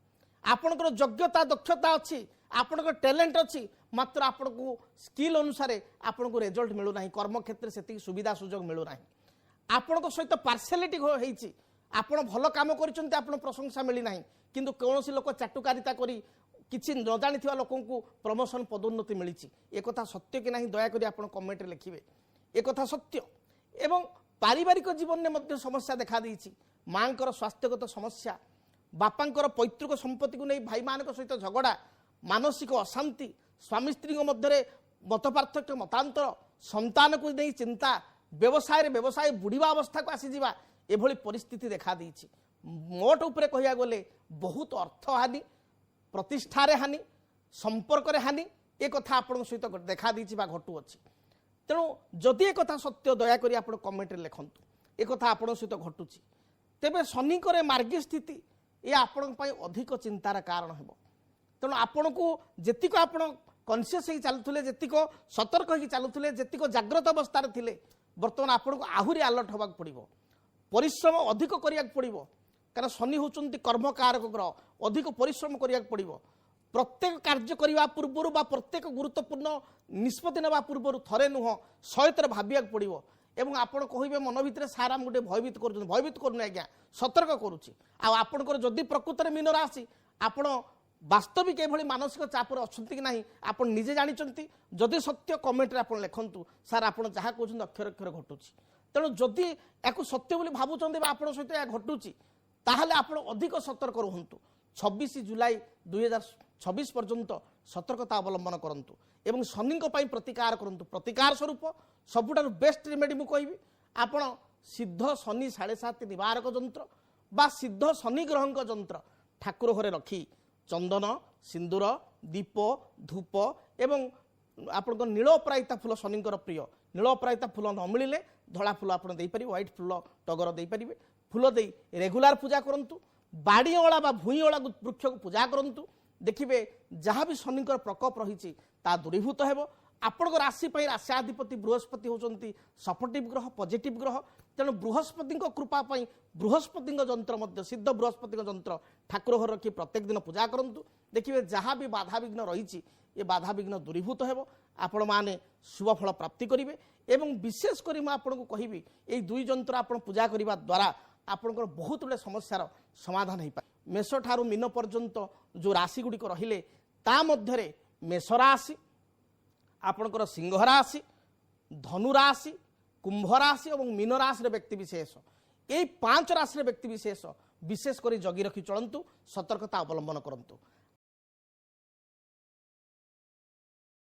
ଆପଣଙ୍କର ଯୋଗ୍ୟତା ଦକ୍ଷତା ଅଛି, ଆପଣଙ୍କର ଟ୍ୟାଲେଣ୍ଟ ଅଛି, ମାତ୍ର ଆପଣଙ୍କୁ ସ୍କିଲ୍ ଅନୁସାରେ ଆପଣଙ୍କୁ ରେଜଲ୍ଟ ମିଳୁନାହିଁ, କର୍ମକ୍ଷେତ୍ରରେ ସେତିକି ସୁବିଧା ସୁଯୋଗ ମିଳୁନାହିଁ, ଆପଣଙ୍କ ସହିତ ପାର୍ସିଆଲିଟି ହେଇଛି, ଆପଣ ଭଲ କାମ କରିଛନ୍ତି ଆପଣ ପ୍ରଶଂସା ମିଳିନାହିଁ, କିନ୍ତୁ କୌଣସି ଲୋକ ଚାଟୁକାରିତା କରି କିଛି ନ ଜାଣିଥିବା ଲୋକଙ୍କୁ ପ୍ରମୋସନ୍ ପଦୋନ୍ନତି ମିଳିଛି। ଏକଥା ସତ୍ୟ କି ନାହିଁ ଦୟାକରି ଆପଣ କମେଣ୍ଟରେ ଲେଖିବେ, ଏକଥା ସତ୍ୟ। ଏବଂ ପାରିବାରିକ ଜୀବନରେ ମଧ୍ୟ ସମସ୍ୟା ଦେଖାଦେଇଛି, ମାଙ୍କର ସ୍ୱାସ୍ଥ୍ୟଗତ ସମସ୍ୟା, ବାପାଙ୍କର ପୈତୃକ ସମ୍ପତ୍ତିକୁ ନେଇ ଭାଇମାନଙ୍କ ସହିତ ଝଗଡ଼ା, ମାନସିକ ଅଶାନ୍ତି, ସ୍ୱାମୀ ସ୍ତ୍ରୀଙ୍କ ମଧ୍ୟରେ ମତପାର୍ଥକ୍ୟ ମତାନ୍ତର, ସନ୍ତାନକୁ ନେଇ ଚିନ୍ତା, ବ୍ୟବସାୟରେ ବ୍ୟବସାୟ ବୁଡ଼ିବା ଅବସ୍ଥାକୁ ଆସିଯିବା, ଏଭଳି ପରିସ୍ଥିତି ଦେଖାଦେଇଛି। ମୋଟ ଉପରେ କହିବାକୁ ଗଲେ ବହୁତ ଅର୍ଥହାନି, ପ୍ରତିଷ୍ଠାରେ ହାନି, ସମ୍ପର୍କରେ ହାନି, ଏ କଥା ଆପଣଙ୍କ ସହିତ ଦେଖାଦେଇଛି ବା ଘଟୁଅଛି। ତେଣୁ ଯଦି ଏ କଥା ସତ୍ୟ, ଦୟାକରି ଆପଣ କମେଣ୍ଟରେ ଲେଖନ୍ତୁ ଏ କଥା ଆପଣଙ୍କ ସହିତ ଘଟୁଛି। ତେବେ ଶନିଙ୍କର ଏ ମାର୍ଗୀ ସ୍ଥିତି ଏ ଆପଣଙ୍କ ପାଇଁ ଅଧିକ ଚିନ୍ତାର କାରଣ ହେବ। ତେଣୁ ଆପଣଙ୍କୁ ଯେତିକ ଆପଣ କନସିୟସ୍ ହେଇକି ଚାଲୁଥିଲେ, ଯେତିକ ସତର୍କ ହେଇକି ଚାଲୁଥିଲେ, ଯେତିକ ଜାଗ୍ରତ ଅବସ୍ଥାରେ ଥିଲେ, ବର୍ତ୍ତମାନ ଆପଣଙ୍କୁ ଆହୁରି ଆଲର୍ଟ ହେବାକୁ ପଡ଼ିବ, ପରିଶ୍ରମ ଅଧିକ କରିବାକୁ ପଡ଼ିବ। କାରଣ ଶନି ହେଉଛନ୍ତି କର୍ମକାରକ ଗ୍ରହ, ଅଧିକ ପରିଶ୍ରମ କରିବାକୁ ପଡ଼ିବ। ପ୍ରତ୍ୟେକ କାର୍ଯ୍ୟ କରିବା ପୂର୍ବରୁ ବା ପ୍ରତ୍ୟେକ ଗୁରୁତ୍ୱପୂର୍ଣ୍ଣ ନିଷ୍ପତ୍ତି ନେବା ପୂର୍ବରୁ ଥରେ ନୁହଁ 100 ଥର ଭାବିବାକୁ ପଡ଼ିବ। ଏବଂ ଆପଣ କହିବେ ମନ ଭିତରେ, ସାର୍ ଆମକୁ ଟିକେ ଭୟଭୀତ କରୁଛନ୍ତି। ଭୟଭୀତ କରୁନି ଆଜ୍ଞା, ସତର୍କ କରୁଛି। ଆଉ ଆପଣଙ୍କର ଯଦି ପ୍ରକୃତରେ ମୀନ ରାଶି, ଆପଣ ବାସ୍ତବିକ ଏଭଳି ମାନସିକ ଚାପରେ ଅଛନ୍ତି କି ନାହିଁ ଆପଣ ନିଜେ ଜାଣିଛନ୍ତି। ଯଦି ସତ୍ୟ, କମେଣ୍ଟରେ ଆପଣ ଲେଖନ୍ତୁ, ସାର୍ ଆପଣ ଯାହା କହୁଛନ୍ତି ଅକ୍ଷର ଅକ୍ଷର ଘଟୁଛି। ତେଣୁ ଯଦି ଏହାକୁ ସତ୍ୟ ବୋଲି ଭାବୁଛନ୍ତି ବା ଆପଣଙ୍କ ସହିତ ଏହା ଘଟୁଛି, ତାହେଲେ ଆପଣ ଅଧିକ ସତର୍କ ରୁହନ୍ତୁ। 26 ଜୁଲାଇ 2026 ପର୍ଯ୍ୟନ୍ତ ସତର୍କତା ଅବଲମ୍ବନ କରନ୍ତୁ ଏବଂ ଶନିଙ୍କ ପାଇଁ ପ୍ରତିକାର କରନ୍ତୁ। ପ୍ରତିକାର ସ୍ୱରୂପ ସବୁଠାରୁ ବେଷ୍ଟ ରେମେଡି ମୁଁ କହିବି, ଆପଣ ସିଦ୍ଧ ଶନି 7.5 ନିବାରକ ଯନ୍ତ୍ର ବା ସିଦ୍ଧ ଶନି ଗ୍ରହଙ୍କ ଯନ୍ତ୍ର ଠାକୁର ଘରେ ରଖି ଚନ୍ଦନ, ସିନ୍ଦୁର, ଦୀପ, ଧୂପ ଏବଂ ଆପଣଙ୍କ ନୀଳ ଅପରାଜିତା ଫୁଲ, ଶନିଙ୍କର ପ୍ରିୟ ନୀଳ ଅପରାଜିତା ଫୁଲ ନ ମିଳିଲେ ଧଳା ଫୁଲ ଆପଣ ଦେଇପାରିବେ, ହ୍ୱାଇଟ୍ ଫୁଲ ଟଗର ଦେଇପାରିବେ। ଫୁଲ ଦେଇ ରେଗୁଲାର ପୂଜା କରନ୍ତୁ। ବାଡ଼ି ଅଁଳା ବା ଭୂଇଁ ଅଁଳା ବୃକ୍ଷକୁ ପୂଜା କରନ୍ତୁ। ଦେଖିବେ ଯାହା ବି ଶନିଙ୍କର ପ୍ରକୋପ ରହିଛି ତା ଦୂରୀଭୂତ ହେବ। ଆପଣଙ୍କ ରାଶି ପାଇଁ ରାଶ୍ୟାଧିପତି ବୃହସ୍ପତି ହେଉଛନ୍ତି ସପୋର୍ଟିଭ୍ ଗ୍ରହ, ପଜିଟିଭ୍ ଗ୍ରହ। ତେଣୁ ବୃହସ୍ପତିଙ୍କ କୃପା ପାଇଁ ବୃହସ୍ପତିଙ୍କ ଯନ୍ତ୍ର ମଧ୍ୟ, ସିଦ୍ଧ ବୃହସ୍ପତିଙ୍କ ଯନ୍ତ୍ର ଠାକୁର ଘରେ ରଖି ପ୍ରତ୍ୟେକ ଦିନ ପୂଜା କରନ୍ତୁ। ଦେଖିବେ ଯାହା ବି ବାଧାବିଘ୍ନ ରହିଛି ଏ ବାଧାବିଘ୍ନ ଦୂରୀଭୂତ ହେବ, ଆପଣମାନେ ଶୁଭଫଳ ପ୍ରାପ୍ତି କରିବେ। ଏବଂ ବିଶେଷ କରି ମୁଁ ଆପଣଙ୍କୁ କହିବି, ଏଇ ଦୁଇ ଯନ୍ତ୍ର ଆପଣ ପୂଜା କରିବା ଦ୍ୱାରା ଆପଣଙ୍କର ବହୁତ ଗୁଡ଼ିଏ ସମସ୍ୟାର ସମାଧାନ ହେଇପାରେ। ମେଷଠାରୁ ମୀନ ପର୍ଯ୍ୟନ୍ତ ଯେଉଁ ରାଶି ଗୁଡ଼ିକ ରହିଲେ, ତା ମଧ୍ୟରେ ମେଷ ରାଶି, ଆପଣଙ୍କର ସିଂହ ରାଶି, ଧନୁ ରାଶି, କୁମ୍ଭ ରାଶି ଏବଂ ମୀନ ରାଶିର ବ୍ୟକ୍ତିବିଶେଷ, ଏଇ 5 ରାଶିର ବ୍ୟକ୍ତିବିଶେଷ ବିଶେଷ କରି ଜଗି ରଖି ଚଳନ୍ତୁ, ସତର୍କତା ଅବଲମ୍ବନ କରନ୍ତୁ।